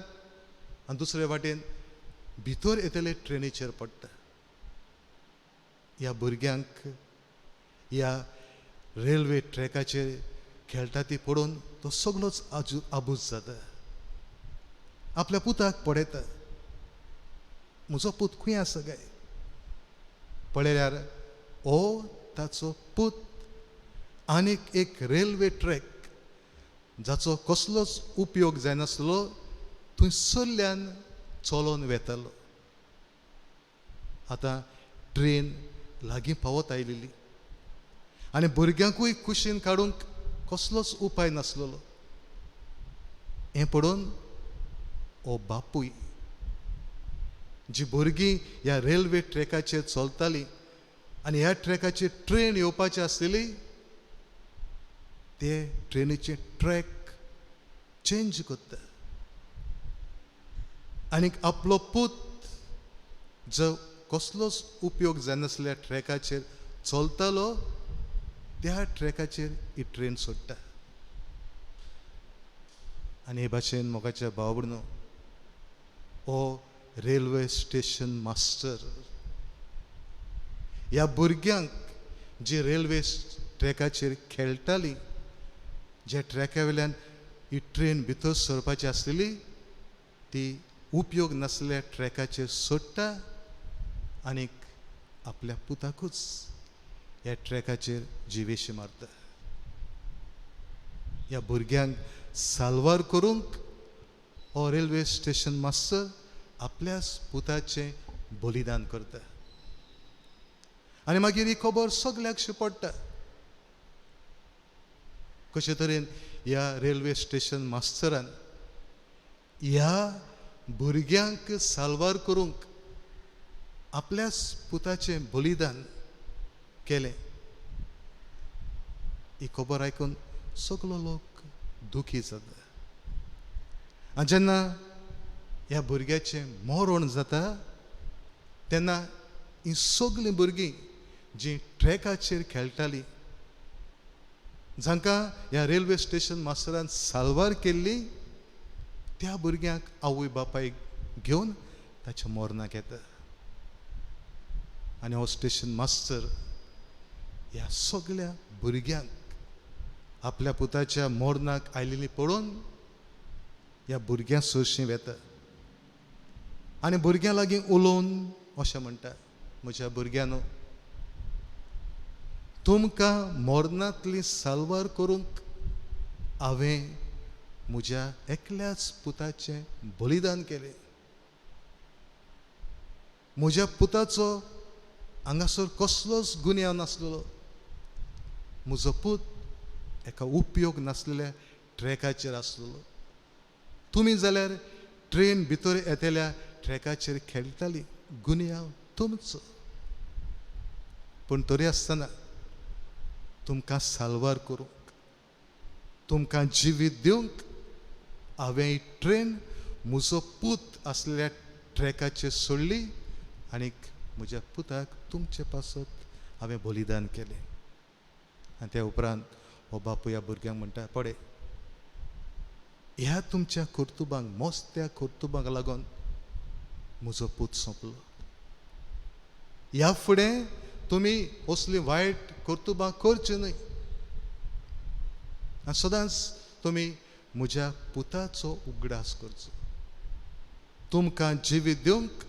S3: आनी दुसरे वाटेन भितर येतले ट्रेनीचेर पडटा. ह्या भुरग्यांक ह्या रेल्वे ट्रॅकाचेर खेळटा ती पळोवन तो सगळोच आबूज जाता. आपल्या पुताक पळयता, म्हजो पूत खंय आसा काय? पळयल्यार हो ताचो पूत आनीक एक रेल्वे ट्रॅक जाचो कसलोच उपयोग जायनासलो थंयसरल्यान चलोन वेतालो. आतां ट्रेन लागीं पावत आयिल्ली आनी भुरग्यांकूय कुशीन काडूंक कसलोच उपाय नासलेलो. हें पळोवन हो बापूय जी भुरगीं ह्या रेल्वे ट्रॅकाचेर चलतालीं आनी ह्या ट्रॅकाचेर ट्रेन येवपाची आसलेली ते ट्रेनीचे ट्रॅक चेंज करता आनी आपलो पूत जो कसलोच उपयोग जायनासल्या ट्रॅकाचेर चलतालो त्या ट्रॅकाचेर ही ट्रेन सोडटा. आनी हे भाशेन मोगाच्या भाव भयणो हो रेल्वे स्टेशन मास्टर ह्या भुरग्यांक जी रेल्वे ट्रॅकाचेर खेळटाली, ज्या ट्रॅका वयल्यान ही ट्रेन भितर सरपाची आसलेली ती उपयोग नासल्या ट्रॅकाचेर सोडटा आनीक आपल्या पुताकूच ह्या ट्रॅकाचेर जिवेशी मारता. ह्या भुरग्यांक साल्वार करूंक हो रेल्वे स्टेशन मास्टर आपल्याच पुताचें बलिदान करता आनी मागीर ही खबर सगल्याक शिपडटा. कशे तरेन ह्या रेल्वे स्टेशन मास्तरान ह्या भुरग्यांक साल्वार करूंक आपल्याच पुताचें बलिदान केलें. ही खबर आयकून सगलो लोक दुखी जाता आनी जेन्ना ह्या भुरग्याचें मरण जाता तेन्ना हीं सगलीं भुरगीं जीं ट्रॅकाचेर खेळटालीं, जांकां ह्या रेल्वे स्टेशन मास्तरान साल्वार केल्ली, त्या भुरग्यांक आवय बापायक घेवन ताच्या मरणाक येता आनी हो स्टेशन मास्तर ह्या सगल्या भुरग्यांक आपल्या पुताच्या मरणाक आयिल्ली पळोवन ह्या भुरग्यां सरशीं वेता आनी भुरग्यां लागीं उलोवन अशें म्हणटा, म्हज्या भुरग्यांनो, तुमकां मरणांतली साल्वार करूंक हांवें म्हज्या एकल्याच पुताचें बलिदान केलें. म्हज्या पुताचो हांगासर कसलोच गुन्यांव नासलेलो. म्हजो पूत एका उपयोग नासलेल्या ट्रॅकाचेर आसलेलो. तुमी जाल्यार ट्रेन भितर येतल्या ट्रॅकाचेर खेळटाली, गुन्यांव तुमचो. पूण तरी आसतना तुमकां साल्वार करूंक, तुमकां जिवीत दिवंक हांवें ही ट्रेन म्हजो पूत आसलेल्या ट्रॅकाचेर सोडली आनीक म्हज्या पुताक तुमचे पासत हांवें बलिदान केलें. आनी त्या उपरांत हो बापूय ह्या भुरग्यांक म्हणटा, पळय ह्या तुमच्या कर्तुबांक, मस्त्या कर्तुबांक लागून म्हजो पूत सोंपलो. ह्या फुडें तुमी असली वायट कर्तुबां करची न्हय आनी सदांच तुमी म्हज्या पुताचो उगडास करचो. तुमकां जिवीत दिवंक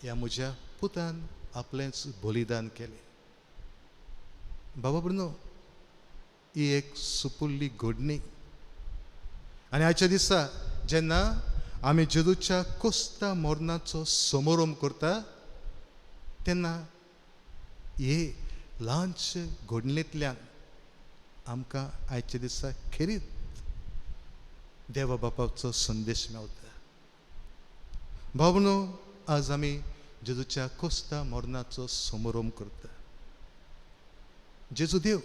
S3: ह्या म्हज्या पुतान आपलेंच बलिदान केलें. बाबा भयणो, ही एक सुपुल्ली घडणी आनी आयच्या दिसा जेन्ना आमी जेजूच्या कोस्ता मरणाचो समारंभ करता तेन्ना हे ल्हानशे घडणेंतल्यान आमकां आयच्या दिसा खेरीत देवा बापाचो संदेश मेवता. भावनो, आज आमी जेजूच्या कोस्ता मरणाचो समारोप करता. जेजू देव,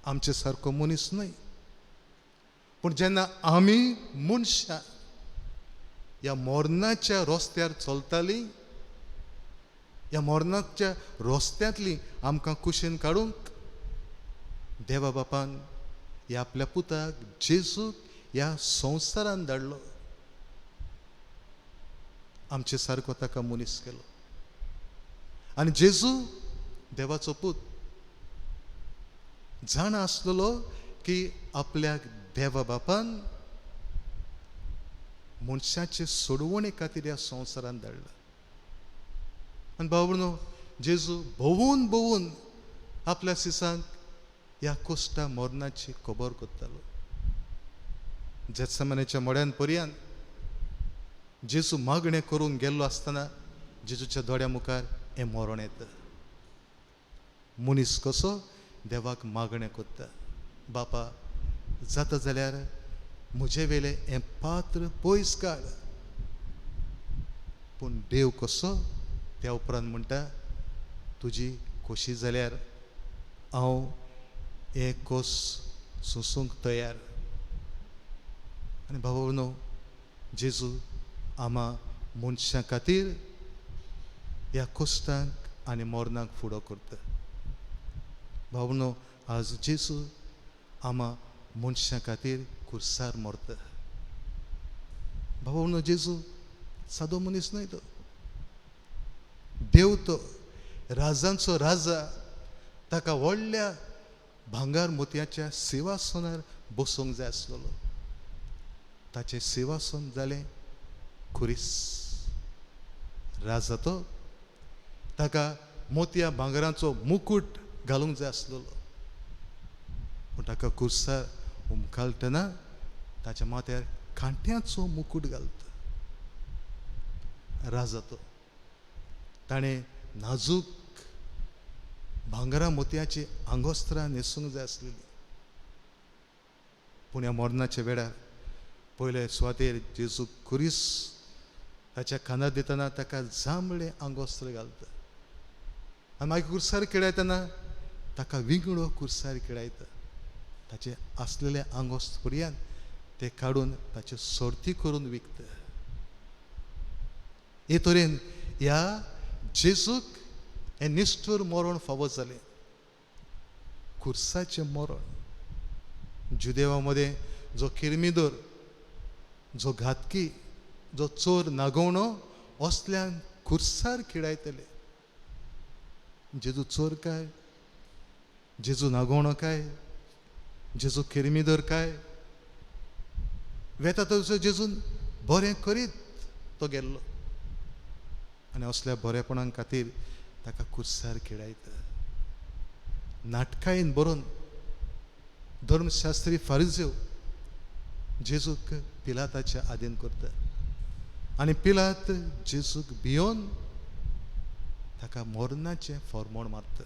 S3: आमचे सारको मनीस न्हय, पूण जेन्ना आमी मनशां ह्या मरणाच्या रस्त्यार चलतालीं, ह्या मरणाच्या रस्त्यांतली आमकां कुशीन काडूंक देवा बापान ह्या आपल्या पुताक जेजूक ह्या संवसारान धाडलो. आमचे सारको ताका मनीस केलो आनी जेजू देवाचो पूत जाणा आसलेलो की आपल्याक देवा बापान मनशाचे सोडवणे खातीर ह्या संवसारान धाडला. आनी भावनो, जेजू भोंवून भोंवून आपल्या सिसांक ह्या कोश्टा मरणाची खबर करतालो. जेत्समनेच्या मोड्यान पर्यान जेजू मागणें करूंक गेल्लो आसतना जेजूच्या दोळ्या मुखार हें मरण येता. मनीस कसो देवाक मागणें करता, बापा जाता जाल्यार म्हजे वेलें हें पात्र पयस काड. पूण देव कसो त्या उपरांत म्हणटा, तुजी खोशी जाल्यार हांव हें खोस सोंसूंक तयार. आनी भाव न्हू, जेजू आमा मनशां खातीर ह्या कोश्टांक आनी मरणाक फुडो करता. भाव न्हू, आज जेजू आमा मनशां खातीर कुर्सार मरता. भाव न्हू, जेजू सादो मनीस न्हय, तो देव, तो राजांचो राजा. ताका व्हडल्या भांगर मोतयाच्या सिंहासनार बसूंक जाय आसलेलो. ताचें सिंहासन जालें खुरीस. राजा तो, ताका मोतया भांगराचो मुकूट घालूंक जाय आसलेलो. पूण ताका कुर्सार उमकालतना ताच्या माथ्यार कांट्याचो मुकूट घालता. राजा तो, ताणें नाजूक भांगरा मोतयाची आंगोस्त्रां न्हेसूंक जाय आसलेली. पूण ह्या मरणाच्या वेळार पयले सुवातेर जेजू खुरीस ताच्या खांदार दितना ताका जांबळें आंगोस्त्र घालता आनी मागीर कुर्सार खेळयतना ताका विंगडो कुर्सार खेळयता. ताचें आसलेलें आंगोस्त्र पर्यान ते काडून ताचे सोर्ती करून विकता. हे तरेन ह्या जेजूक हें निश्ठूर मरण फावो जालें, कुर्साचें मरण. जुदेवा मदें जो किर्मिदोर, जो घातकी, जो चोर नागोवणो असल्यान कुर्सार खेळायतले. जेजू चोर काय, जेजू नागोवणो काय, जेजू किर्मिदोर काय, वेता थंयसर जेजून बरें करीत तो गेल्लो आनी असल्या बरेपणा खातीर ताका कुर्सार खेळायता. नाटकायेन बरोवन धर्मशास्त्री फारिजेव जेजूक पिलाताच्या आदीन करता आनी पिलात जेजूक भियोन ताका मरणाचें फॉर्मोण मारता.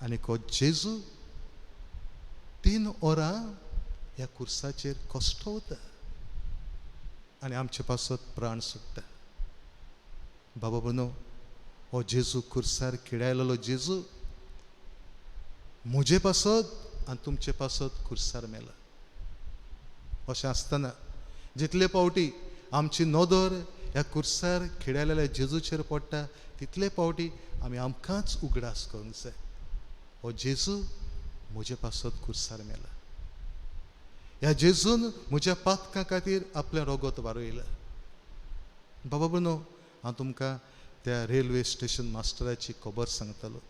S3: आनी को जेजू 3 वरां ह्या कुर्साचेर कश्टवता आनी आमचे पासत प्राण सुट्टा. बाबा भयणो, हो जेजू कुर्सार खेळायलेलो जेजू म्हजे पासत आनी तुमचे पासत कुर्सार मेला. अशें आसतना जितले फावटी आमची नदर ह्या कुर्सार खेळायलेल्या जेजूचेर पडटा तितले फावटी आमी आमकांच उगडास करूंक जाय, हो जेजू म्हजे पासत कुर्सार मेला. ह्या जेजून म्हज्या पातकां खातीर आपलें रगत वारयलां. बाबा भयणो, हांव तुमकां त्या रेल्वे स्टेशन मास्टराची खबर सांगतालो.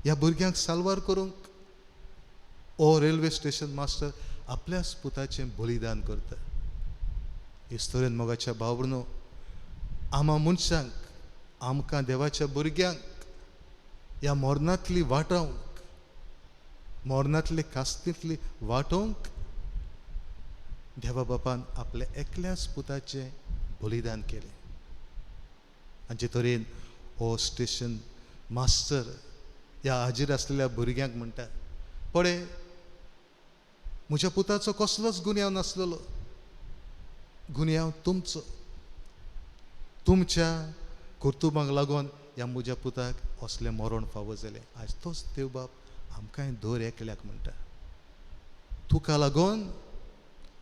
S3: ह्या भुरग्यांक साल्वार करूंक हो रेल्वे स्टेशन मास्टर आपल्याच पुताचें बलिदान करता. इस्तोरेन मोगाच्या भाव भयणो, आमा मनशांक, आमकां देवाच्या भुरग्यांक ह्या मरणांतली वाटावंक, मरणांतली कास्तींतली वाटोवंक देवा बापान आपल्या एकल्याच पुताचें बलिदान केलें. आनी जे तरेन हो स्टेशन मास्टर ह्या हाजीर आसलेल्या भुरग्यांक म्हणटा, पळय म्हज्या पुताचो कसलोच गुन्यांव नासलेलो, गुन्यांव तुमचो, तुमच्या कर्तुबांक लागून ह्या म्हज्या पुताक असलें मरण फावो जालें. आयज तोच देव बाप आमकांय दर एकल्याक म्हणटा, तुका लागून,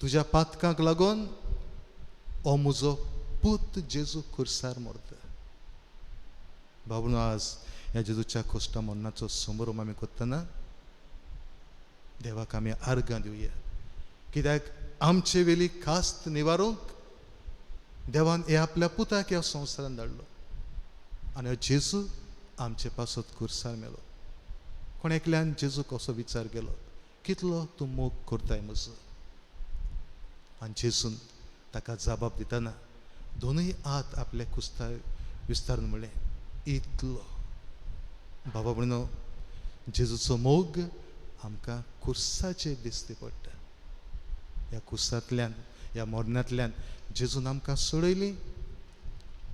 S3: तुज्या पातकांक लागून हो म्हजो पूत जेजू खुर्सार मरता. बाबून आज ह्या जेजूच्या कोश्टा मरणाचो समारोप आमी करतना देवाक आमी आर्गां दिवया, कित्याक आमचे वेली खास्त निवारूंक देवान हे आपल्या पुताक ह्या संवसारान धाडलो आनी हो जेजू आमचे पासत खुर्सार मेलो. कोण एकल्यान जेजू कसो विचार केलो, कितलो तूं मोग करताय म्हजो? आनी जेजून ताका जबाब दितना दोनूय हात आपले कुस्तार विस्तारून म्हणलें, इतलो. बाबा म्हणून जेजूचो मोग आमकां कुर्साचेर दिसती पडटा. ह्या कुर्सांतल्यान, ह्या मरणांतल्यान जेजून आमकां सोडयली.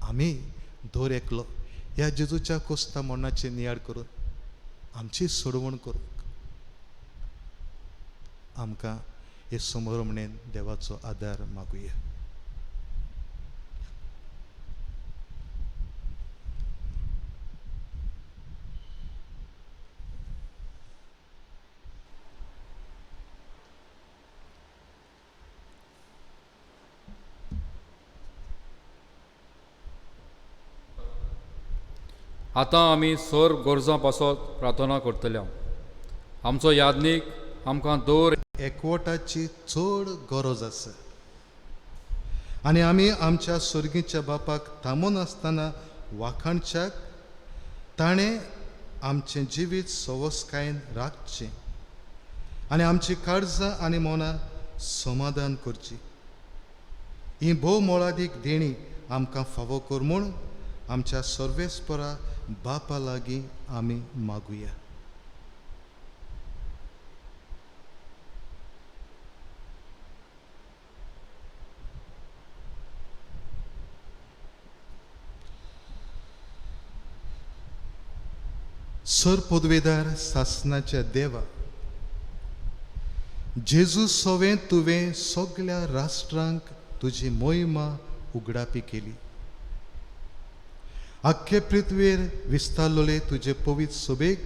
S3: आमी दर एकलो ह्या जेजूच्या कोस्ता मरणाची नियाळ करून आमची सोडवण करूंक आमकां हे समोरमणेन देवाचो आदार मागुया.
S2: आतां आमी सर गरजां पासत प्रार्थना करतले. आमचो यादनीक आमकां दर
S3: एकवटाची चड गरज आसा आनी आमी आमच्या सर्गीच्या बापाक थांबून आसतना वाखाणच्याक ताणें आमचें जिवीत सवसकायेन राखचें आनी आमची काळजां आनी मनां समाधान करची. ही भोव मोलादीक देणी आमकां फावो कर म्हूण आमच्या सर्वेस्परा बापा लागीं आमी मागुया. सर पदवेदार सासनाच्या देवा, जेजू सवें तुवें सगळ्या राष्ट्रांक तुजी मोहिमा उगडापी केली. आख्खे पृथ्वेर विस्तारलेले तुजे पवित्र सोबेक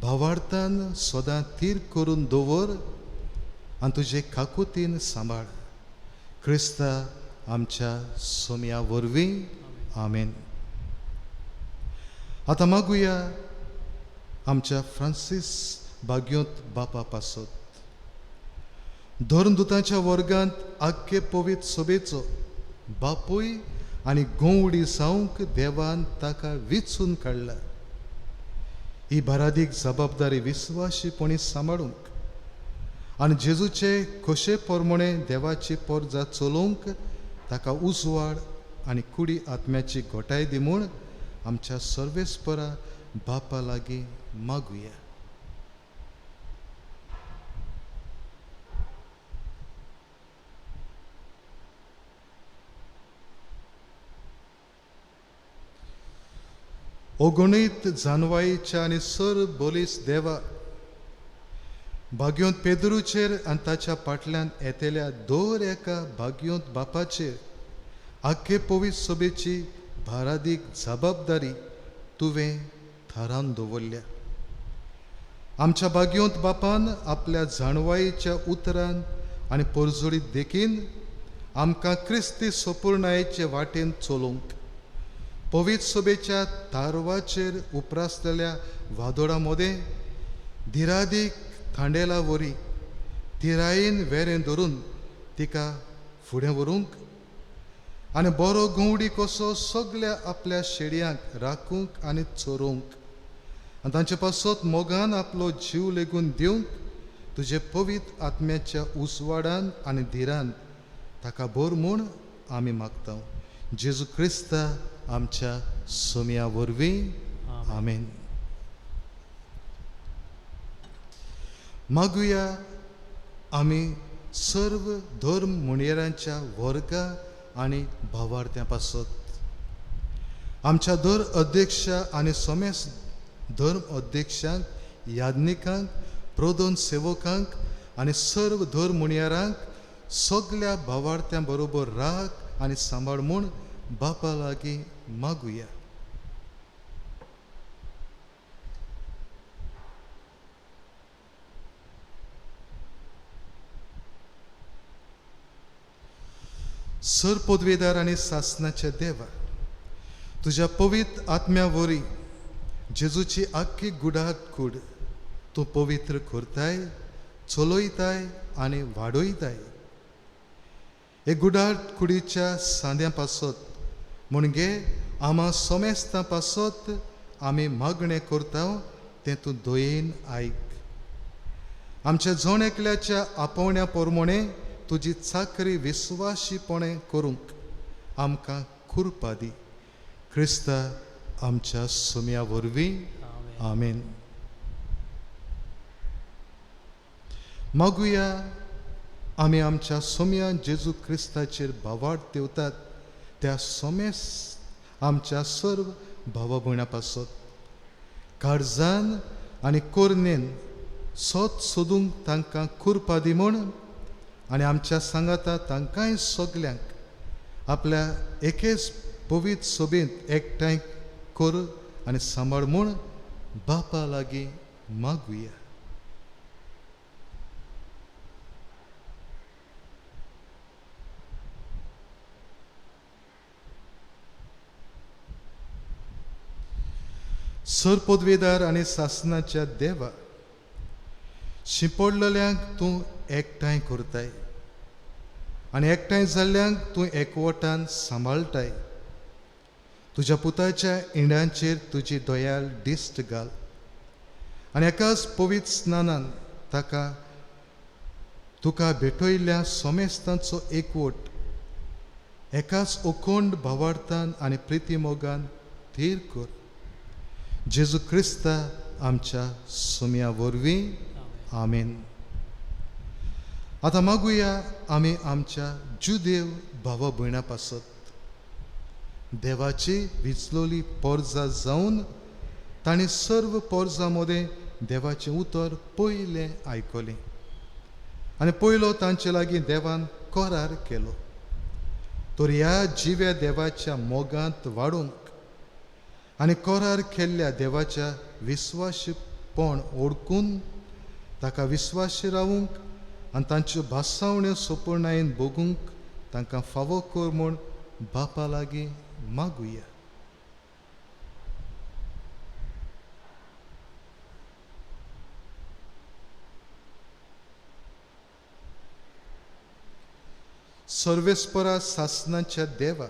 S3: भावार्थान सदां थीर करून दवर आनी तुजे काकुतीन सांबाळ. क्रिस्ता आमच्या सोम्या वरवीं, आमेन. आतां मागुया आमच्या फ्रांसीस बाग्योंत बापा पासत धर्मदुतांच्या वर्गांत आख्खे पवित्र सोबेचो बापूय आनी गोवडी जावंक देवान ताका विचून काडला. ही बारादीक जबाबदारी विस्वाशीपणी सांबाळूंक आनी जेजूचे खोशे प्रमाणे देवाची पोरजा चलोवंक ताका उजवाड आनी कुडी आत्म्याची घोटाय दी म्हूण आमच्या सर्वेस्परा बापा लागीं मागुया. अगणीत जानवाईच्या आनी सर बोलीस देवा, भाग्योंत पेद्रूचेर आनी ताच्या फाटल्यान येतल्या दर एका भाग्योंत बापाचेर आख्खे पवित्र सभेची भारादीक जबाबदारी तुवें थारावन दवरल्या. आमच्या भाग्योंत बापान आपल्या जाणवायेच्या उतरान आनी परजोडीत देखीन आमकां क्रिस्ती सोपूर्णायेचे वाटेन चलोवंक पवित्र सभेच्या तारवाचेर उप्रासलेल्या वादोळा मदें धिरादीक थांडेला वरी थिरायेन वेरें धरून तिका फुडें व्हरूंक आनी बरो गंवडी कसो सगल्या आपल्या शेडयांक राखूंक आनी चरोवंक आनी तांचे पासत मोगान आपलो जीव लेगून दिवंक तुजे पवित्र आत्म्याच्या उजवाडान आनी धिरान ताका भर म्हूण आमी मागता. जेजू क्रिस्ता आमच्या सोम्या वरवीं, आमेन. मागुया आमी सर्व धर्म मुणयेरांच्या वर्गा आनी भावार्थ्यां पासत आमच्या दर अध्यक्ष आनी समेस धर्म अध्यक्षांक, याज्ञिकांक, प्रधान सेवकांक आनी सर्व धर्म मुणयारांक सगल्या भावार्थ्यां बरोबर राख आनी सांबाळ म्हूण बापा लागीं मागुया. सर पदवेदार आनी सासनाच्या देवा, तुज्या पवित्र आत्म्या वरी जेजूची आख्खी गुडात कूड तूं पवित्र करताय, चलयताय आनी वाडयताय. हे गुडाट कुडीच्या सांद्या पासत म्हणजे आमा सोमेस्तां पासत आमी मागणें करता तें तूं दयेन आयक. आमच्या जण एकल्याच्या आपोवण्या पोरमोणें तुजी चाकरी विस्वाशीपणे करूंक आमकां कुरपा दी. क्रिस्ता आमच्या सुम्या वरवीं, आमेन. मागुया आमी आमच्या सोम्या जेजू क्रिस्ताचेर भावार्थ देवतात त्या सोमेस आमच्या सर्व भावा भयणा पासत काळजान आनी कोरनेन सोत सोदूंक तांकां कुरपा दी म्हूण आनी आमच्या सांगाता तांकांय सगल्यांक आपल्या एकेच पवित्र सोबींत एकठांय कर आनी सांबाळ म्हूण बापा लागीं मागुया. सर पदवेदार आनी सासनाच्या देवा, शिंपडलेल्यांक तूं एकठांय करताय आनी एकठांय जाल्ल्यांक तूं एकवटान सांबाळटाय. तुज्या पुताच्या इंड्यांचेर तुजी दयाल दिश्ट घाल आनी एकाच पवित्र स्नानान ताका तुका भेटयल्ल्या सोमेस्तांचो एकवट एकाच अखंड भावार्थान आनी प्रितीमोगान थीर कर. जेजू क्रिस्ता आमच्या सुम्या वरवीं, आमेन. आतां मागुया आमी आमच्या जुदेव भावा भयणा पासत देवाची विचलोली पोरजा जावन तांणी सर्व पोरजा मदें देवाचें उतर पयलें आयकलें आनी पयलो तांचे लागीं देवान करार केलो. तर ह्या जिव्या देवाच्या मोगांत वाडूंक आनी करार केल्ल्या देवाच्या विस्वाशीपण ओळखून ताका विस्वाशी रावूंक आनी तांच्यो भासावण्यो सोपणायेन भोगूंक तांकां फावो कर म्हूण बापा लागीं मागुया. सर्वेस्परा सासनाच्या देवा,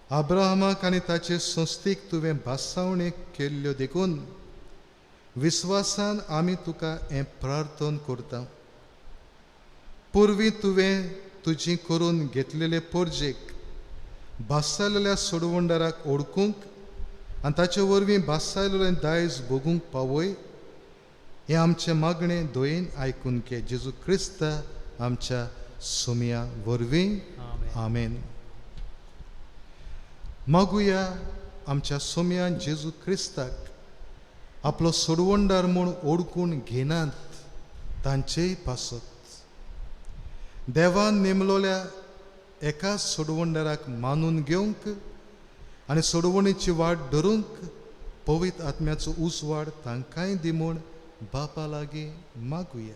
S3: अब्राहमाक आनी ताचे संस्थेक तुवें भासावणे केल्ल्यो देखून विस्वासान आमी तुका हें प्रार्थन करता. पुर्वी तुवें तुजी करून घेतलेले पोरजेक भासायलेल्या सोडवणदाराक ओळखूंक आनी ताचे वरवीं भासायलेलें दायज भोगूंक पावय हें आमचें मागणें दयेन आयकून घे. जेजू क्रिस्ता आमच्या सुमया वरवीं, आमेन. मागुया आमच्या सोम्यान जेजू क्रिस्ताक आपलो सोडवणदार म्हूण ओळखून घेनात तांचेय पासत देवान नेमलोल्या एका सोडवणदाराक मानून घेवंक आनी सोडवणीची वाट धरूंक पवित्र आत्म्याचो उजवाड तांकांय दी म्हूण बापा लागीं मागुया.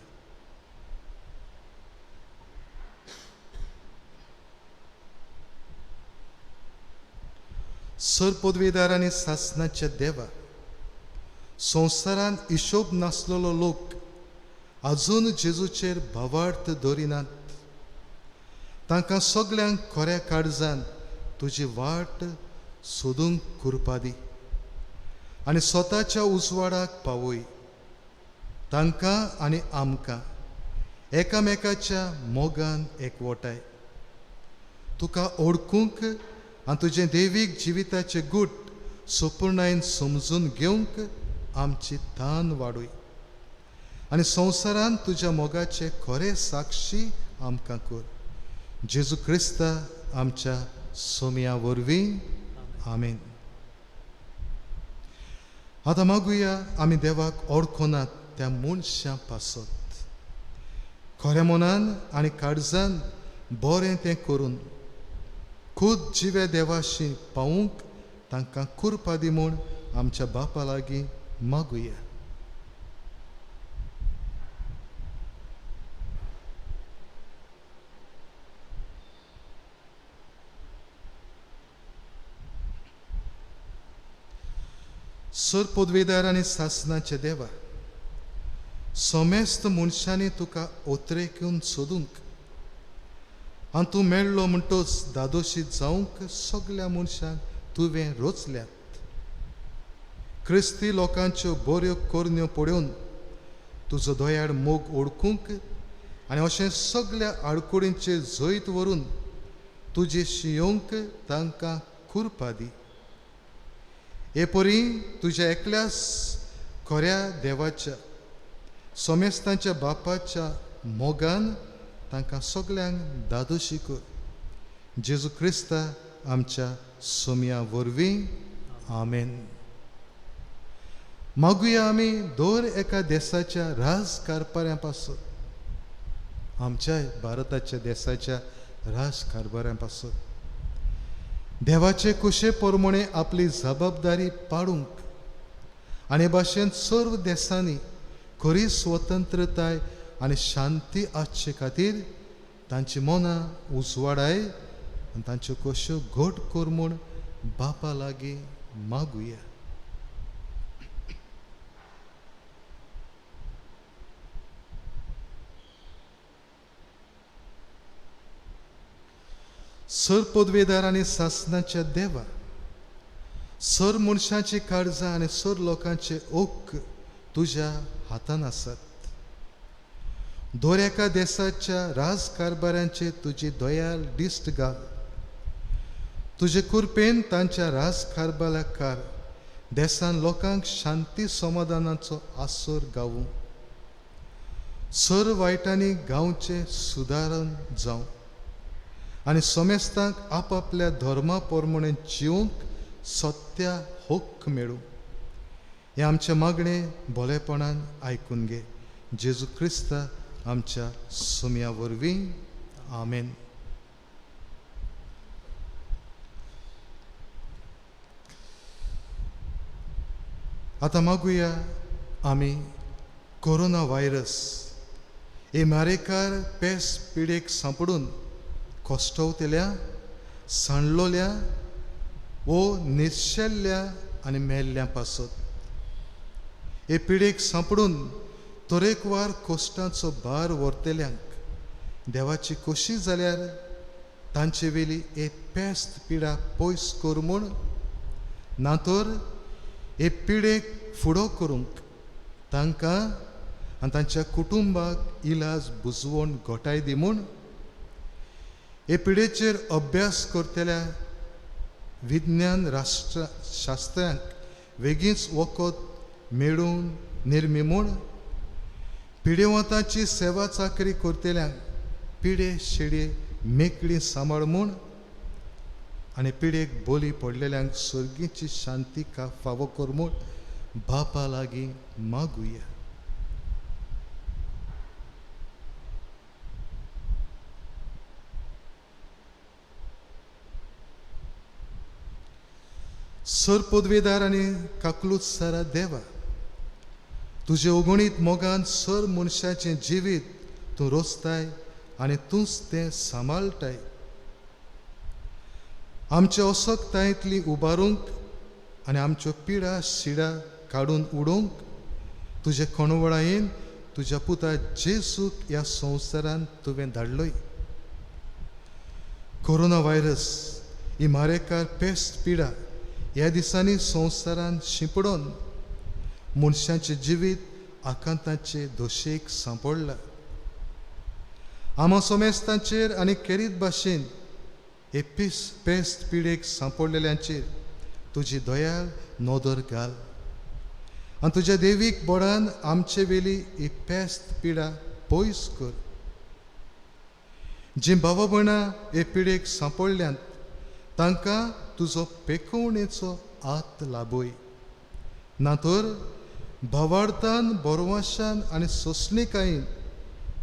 S3: सर पदवेदार आनी सासनाच्या देवा, संवसारान हिशोब नासलेलो लोक आजून जेजूचेर भावार्थ दवरिनात. तांकां सगल्यांक खऱ्या काळजान तुजी वाट सोदूंक कुरपा दी आनी स्वताच्या उजवाडाक पावय. तांकां आनी आमकां एकामेकाच्या मोगान एकवटाय. तुका ओळखूंक आनी तुजें देवीक जिविताचें गूट सोपूर्णायेन समजून घेवंक आमची तान वाडय आनी संवसारान तुज्या मोगाचे खरे साक्षी आमकां कर. जेजू क्रिस्ता आमच्या सोम्या वरवीं, आमेन. आतां मागुया आमी देवाक ओळखनात त्या मनशां पासत खऱ्या मनान आनी काळजान बरें तें करून खूद जिव्या देवाशी पावूंक तांकां कुरपा दी म्हूण आमच्या बापा लागीं मागुया. सर पदवेदार आनी सासनाचे देवा, समेस्त मनशांनी तुका ओतरेकून सोदूंक आनी तूं मेळ्ळो म्हणटच दादोशी जावंक सगल्या मनशांक तुवें रोचल्यात. क्रिस्ती लोकांच्यो बऱ्यो करण्यो पळोवन तुजो दयाळ मोग ओळखूंक आनी अशें सगल्या आडकुडींचेर जैत व्हरून तुजे शियोंक तांकां कुरपा दी. हे परी तुज्या एकल्याच खऱ्या देवाच्या समेस्तांच्या बापाच्या मोगान तांकां सगल्यांक दादोशी कर. जेजू क्रिस्ता आमच्या सोम्या वरवीं, आमेन. मागुया आमी दर एका देसाच्या राजकारभाऱ्यां पासत, आमच्या भारताच्या देसाच्या राजकारभाऱ्यां पासत देवाचे कुशे प्रमाणे आपली जबाबदारी पाडूंक आनी भाशेन सर्व देसांनी खरी स्वतंत्रताय आनी शांती आसचे खातीर तांची मनां उजवाडाय आनी तांच्यो कश्यो घट कर म्हूण बापा लागीं मागुया. सर पदवेदार आनी सासनाच्या देवा, सर मनशाची काळजां आनी सर लोकांचे ओक तुज्या हातान आसात. दर एका देसाच्या राजकारभाऱ्यांचे तुजी दयाल दिश्ट घाल. तुजे कुरपेन तांच्या राजकारभाराकार देसान लोकांक शांती समाधानाचो आसर गावूं. सर वायटांनी गांवचें सुदारण जावं आनी समेस्तांक आपापल्या धर्मा प्रमाणे जिवंक सत्या हक्क मेळूं. हें आमचें मागणें भोलेपणान आयकून घे. जेजू क्रिस्ता आमच्या सोम्या वरवीं, आमेन. आतां मागुया आमी कोरोना व्हायरस हे मारेकार पेस पिडेक सांपडून कश्टवतल्या, सांडलोल्या वो निर्शेल्ल्या आनी मेल्ल्या पासत. हे पिडेक सांपडून तरेकवार कश्टांचो भार व्हरतल्यांक देवाची खोशी जाल्यार तांचे वेली एक पेस्त पिडा पयस कर म्हूण, ना तर हे पिडेक फुडो करूंक तांकां आनी तांच्या कुटुंबाक इलाज बुजवण घोटाय दी म्हूण. हे पिडेचेर अभ्यास करतल्या विज्ञान राष्ट्र शास्त्रांक वेगींच वखद मेळून निर्मी म्हूण. पिडेवंताची सेवा चाकरी करतल्यांक पिडे शेडये मेकळी सांबाळ म्हूण आनी पिडेक बोली पडलेल्यांक सर्गीची शांती का फावो कर म्हूण बापा लागीं मागुया. सर पदवेदार आनी काकलूत सारा देवा, तुजे अगणीत मोगान सर मनशाचें जिवीत तूं रोसताय आनी तूंच तें सांबाळटाय. आमच्या असक्तायेंतली उबारूंक आनी आमच्यो पिडा शिडा काडून उडोवंक तुजे खणवळायेन तुज्या पुता जेजूक ह्या संवसारान तुवें धाडलोय. कोरोना व्हायरस ही मारेकार पेस्ट पिडा ह्या दिसांनी संवसारान शिंपडोन मनशाचें जिवीत आकांताचे दोशेक सांपडलां. आमा समेस्तांचेर आनी केरीत भाशेन हे पेस्त पिडेक सांपडलेल्यांचेर तुजी दयाल नदर घाल आनी तुज्या देवीक बोडान आमचे वेली ही पेस्त पिडा पयस कर. जी भावा भयणां हे पिडेक सांपडल्यांत तांकां तुजो पेकोवणेचो हात लाबय. ना तर भावार्थान बरवाशान आनी सोंसणीकायेन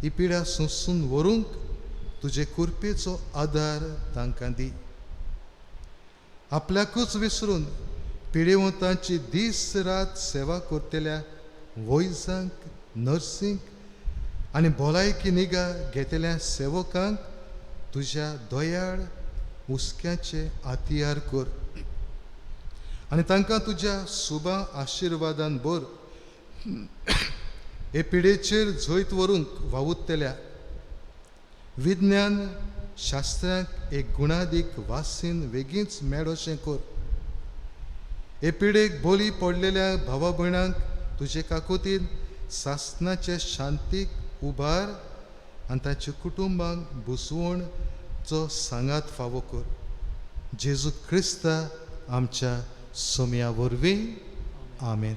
S3: ही पिडा सोंसून व्हरूंक तुजे कुरपेचो आदार तांकां दी. आपल्याकूच विसरून पिडेवंतांची दीस रात सेवा करतल्या वैजांक, नर्सींक आनी भलायकी निगा घेतल्या सेवकांक तुज्या दयाळ हुस्क्याचे हातियार कर आनी तांकां तुज्या सुबा आशिर्वादान भर. हे पिडेचेर जैत व्हरूंक वावुरतल्या विज्ञान शास्त्रांक एक गुणादीक वासीन वेगींच मेळोशें कर. हे पिडेक बोली पडलेल्या भावा भयणांक तुजे काकोतीन सासणाचे शांतीक उबार आनी ताच्या कुटुंबांक बुसवणचो सांगात फावो कर. जेजू क्रिस्ता आमच्या सोम्या वरवीं, आमेन.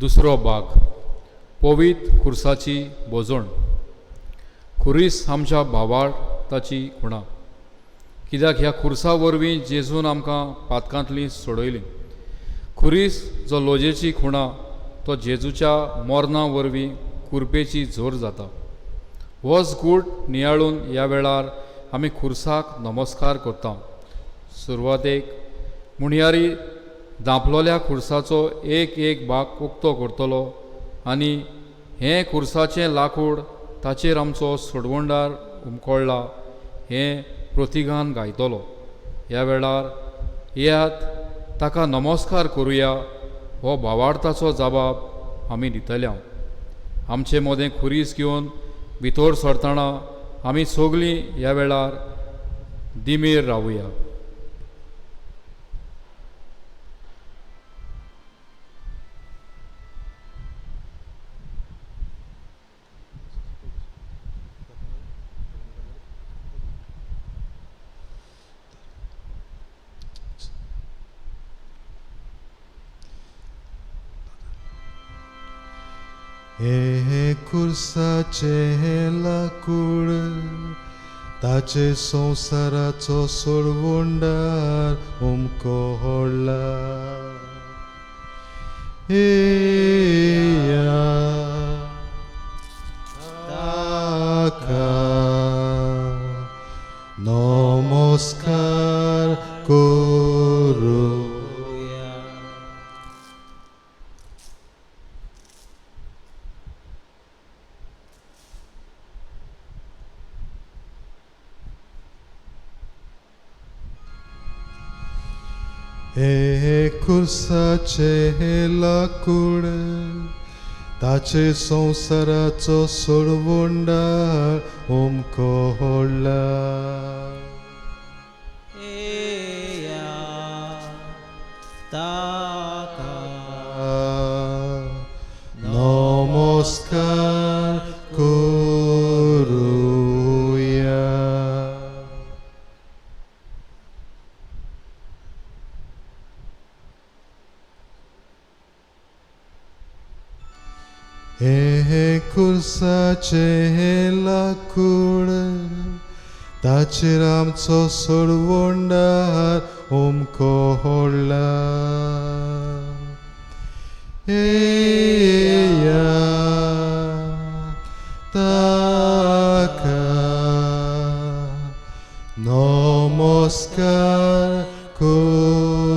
S2: दुसरो भाग, पवीत खुर्साची भोजण. खुरीस आमच्या भावार्थाची खुणा, कित्याक ह्या खुर्सा वरवीं जेजून आमकां पातकांतली सोडयली. खुरीस जो लोजेची खुणा तो जेजूच्या मोरना वरवीं कुरपेची जोर जाता. होच गूट नियाळून ह्या वेळार आमी खुर्साक नमस्कार करता. सुरवातेक मुणयारी दांपलोल्या खुर्साचो एक एक भाग उक्तो करतलो आनी हें खुर्साचें लाकूड ताचेर आमचो सोडवणदार उमकळ्ळा हें प्रतिगान गायतलो. ह्या वेळार येयात ताका नमस्कार करुया हो भावार्थाचो जबाब आमी दितले. आमचे मदें खुरीस घेवन भितर सरतना आमी सगळीं ह्या वेळार दिमेर रावया.
S3: हे खुर्साचें लाकूड ताचे संवसाराचो सोडवणदार उमकळ्ळा. येया ताका नमस्कार करुया. हे खुर्साचें लाकूड ताचे संवसाराचो सोडवणदार उमकळ्ळा.
S6: येया ताका
S3: नमस्कार करुया. हे खुर्साचें लाकूड ताचेर आमचो सोडवणदार उमकळ्ळा. येया ताका नमस्कार करुया.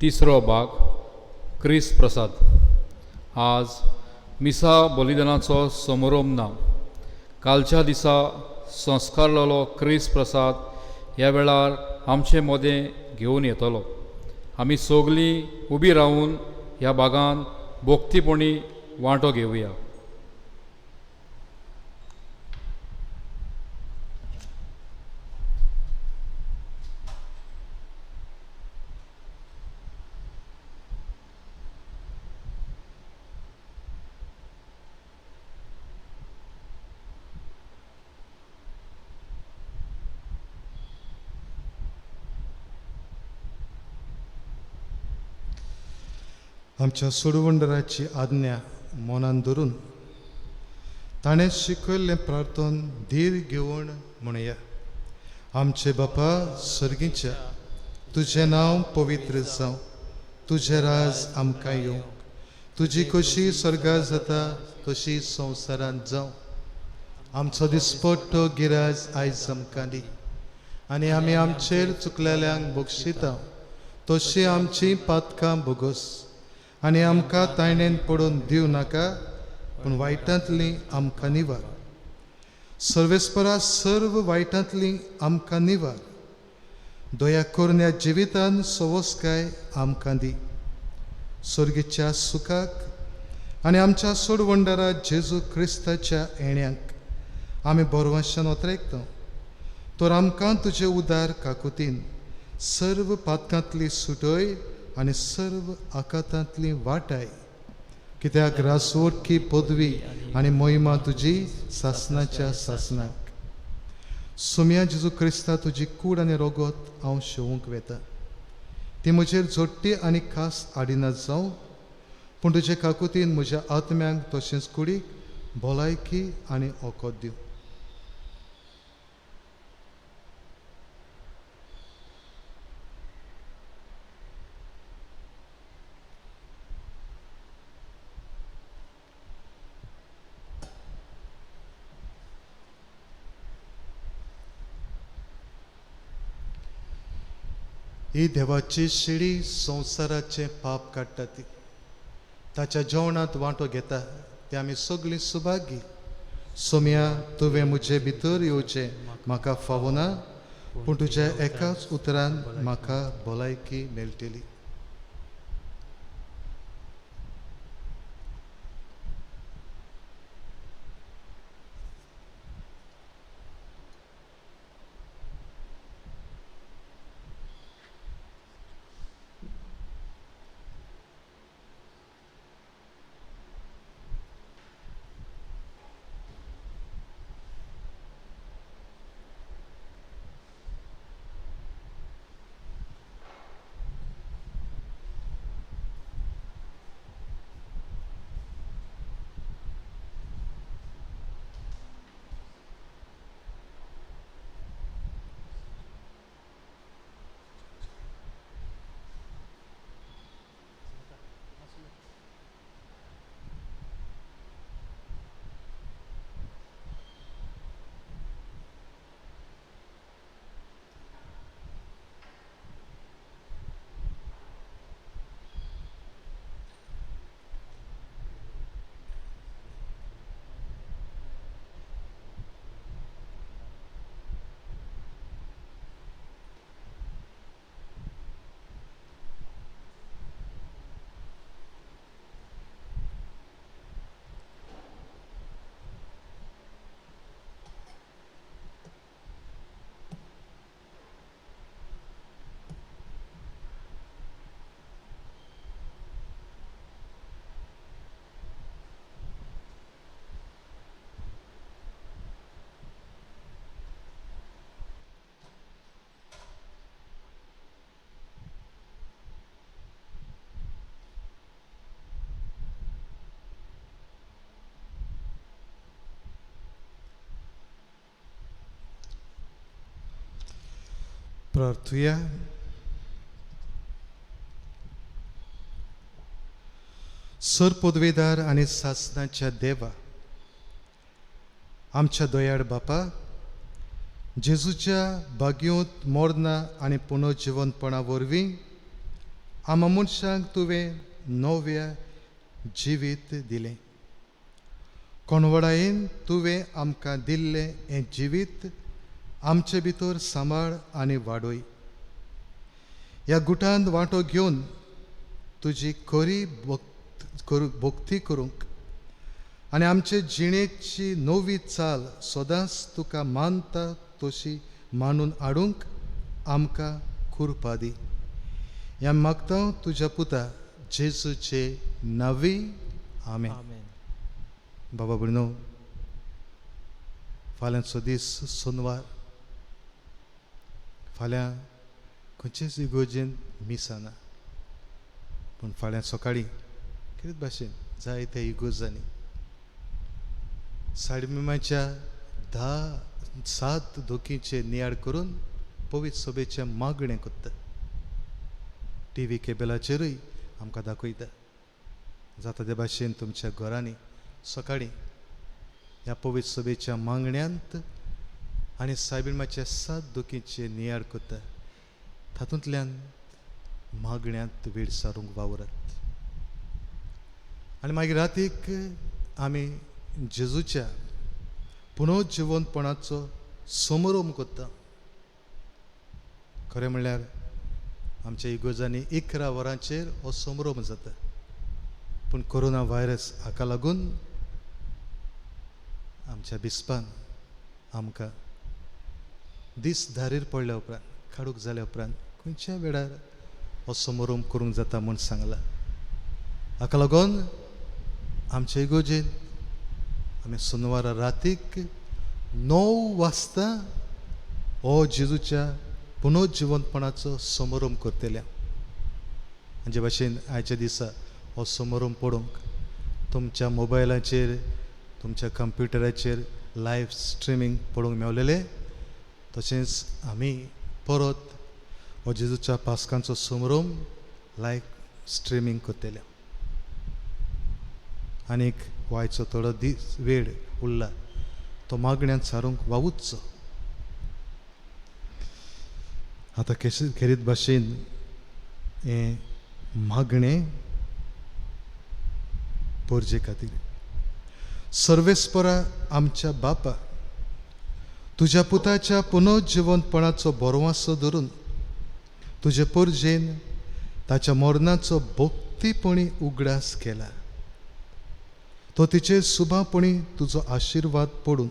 S2: तिसरो भाग क्रिस प्रसाद. आज मिसा बलिदानाचो समारोप ना. कालच्या दिसा संस्कारलेलो क्रिस प्रसाद ह्या वेळार आमचे मदें घेवन येतलो. आमी सगलीं उबी रावन ह्या भागान भोक्तीपणी वांटो घेवया.
S3: आमच्या सोडवंडराची आज्ञा मनान धरून ताणें शिकयल्लें प्रार्थन धीर घेवन म्हणया. आमचे बापा सर्गीच्या, तुजें नांव पवित्र जावं, तुजें राज आमकां येवं, तुजी कशी स्वर्गार जाता तशी संवसारांत जावं. आमचो दिसपट्टो गिराज आयज आमकां दी आनी आमी आमचेर चुकलेल्यांक बक्षिता तशी आमची पातकां भोगोस आनी आमकां तायणेन पडून दिवं नाका, पूण वायटांतली आमकां निवार. सर्वेस्परा सर्व वायटांतली आमकां निवार. दया करून ह्या जिवितान सवस्काय आमकां दी. सर्गीच्या सुखाक आनी आमच्या सोडवंडारा जेजू क्रिस्ताच्या येण्याक आमी बरवाशान ओतरेकता. तर आमकां तुजे उदार काकुतीन सर्व पातकांतली सुटय आनी सर्व आकातांतली वाटाय. कित्याक रासवटकी पदवी आनी मोहिमा तुजी सासनाच्या सासनाक. सोम्या जेजू क्रिस्ता, तुजी कूड आनी रोगत हांव शेवूंक वेता. ती म्हजेर जोडटी आनी खास आडिना जावं, पूण तुजे काकुतीन म्हज्या आत्म्यांक तशेंच कुडीक भलायकी आनी ओकोत दिवं. ही देवाची शिडी संवसाराचें पाप काडटा ती ताच्या जेवणांत वांटो घेता ते आमी सगळीं सुभागी. सोम्या, तुवें म्हजे भितर येवचें म्हाका फावना, पूण तुज्या एकाच उतरान म्हाका भलायकी मेळटली. प्रार्थुया. सर पदवेदार आनी सासनाच्या देवा, आमच्या दयाळ बापा, जेजूच्या भाग्योत मोरना आनी पुनर्जिवनपणा वरवीं आमा मनशांक तुवें नव्या जिवीत दिलें. कोणवडायेन तुवें आमकां दिल्लें हें जिवीत आमचे भितर सांबाळ आनी वाडय. ह्या गुटांत वांटो घेवन तुजी खरी भक्ती करूंक आनी आमचे जिणेची नवी चाल सदांच तुका मानता तशी मानून हाडूंक आमकां कुरपा दी. ह्या मागता तुज्या पुता जेजूचे नांवी, आमेन. बाबा भयणो, फाल्यांचो दीस सोनवार. फाल्यां खंयचेच इगोर्जेन मिसां ना, पूण फाल्यां सकाळीं कितें भाशेन जायत्या इगोर्जांनी साडमिमाच्या 10 7 धोकीचे नियाळ करून पवित्र सभेचें मागणें करता. टी व्ही केबलाचेरूय आमकां दाखयता. जाता ते भाशेन तुमच्या घरांनी सकाळीं ह्या पवित्र सभेच्या मागण्यांत आनी सायबिणमाच्या 7 दुखीचे नियाळ करता, तातूंतल्यान मागण्यांत वेळ सारूंक वावरात. आनी मागीर रातीक आमी जेजूच्या पुनर्जिवंतपणाचो समारोप करता. खरें म्हणल्यार आमच्या इगोर्जांनी 11 वरांचेर हो समारोप जाता, पूण कोरोना व्हायरस हाका लागून आमच्या बिस्पान आमकां दीस धारीर पडल्या उपरांत, काडूक जाल्या उपरांत खंयच्या वेळार हो समारोप करूंक जाता म्हूण सांगलां. हाका लागून आमच्या इगोर्जेन आमी सोनवारा रातीक 9 वाजता हो जेजूच्या पुनर्जिवंतपणाचो समारोप करतले. आनी जे भाशेन आयच्या दिसा हो समारोप पळोवंक तुमच्या मोबायलाचेर, तुमच्या कंप्युटराचेर लायव्ह स्ट्रिमींग पळोवंक मेवलेलें, तशेंच आमी परत हो जेजूच्या पास्कांचो समारोप लायव्ह स्ट्रिमींग करतले. आनीक वायचो थोडो दीस वेळ उरला तो मागण्यांत सारूंक वावुरचो. आतां खेरीत भाशेन हें मागणें पोरजे खातीर. सर्वेस्परा आमच्या बापा, तुज्या पुताच्या पुनर्जिवंतपणाचो बरवासो धरून तुजे पोरजेन ताच्या मरणाचो भक्तीपणी उगडास केला. तो तिचेर सुभापणी तुजो आशिर्वाद पडून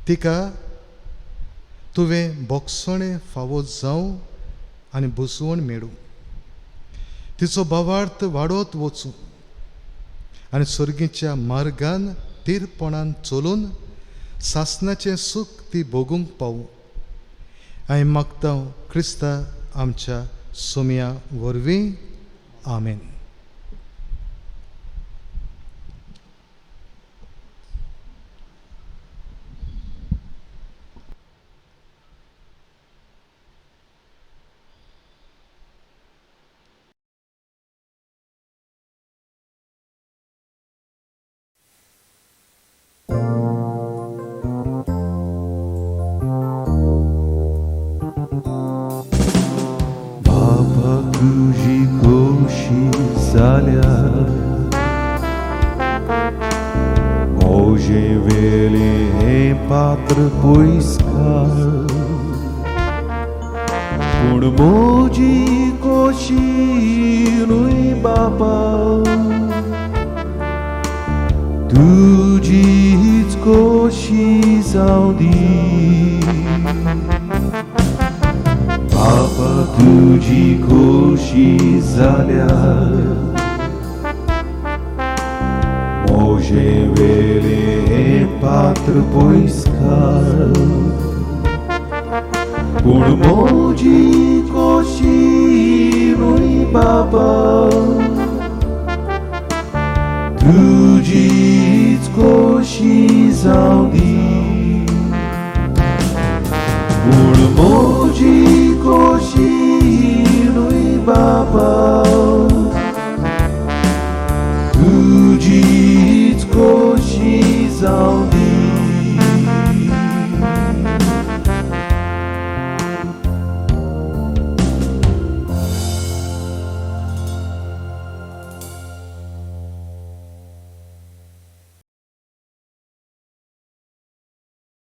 S3: तिका तुवें बोगसणें फावो जावं आनी बुजवण मेळूं, तिचो भावार्थ वाडत वचूं आनी सर्गीच्या मार्गान थीरपणान चलून सासणाचें सूख ती भोगूंक पावूं. हांवें मागता क्रिस्ता आमच्या सोम्या वरवीं, आमेन.
S7: पूण म्हजी खोशी न्हय बापा, तुजीच खोशी जावं दी. बापा तुजी खोशी जाल्यार म्हजें वेलें हें पात्र पयस काड, पूण म्हजी खोशी न्हय बाबा, तुजीच खोशी जावं दी. पूण म्हजी खोशी न्हय बाबा,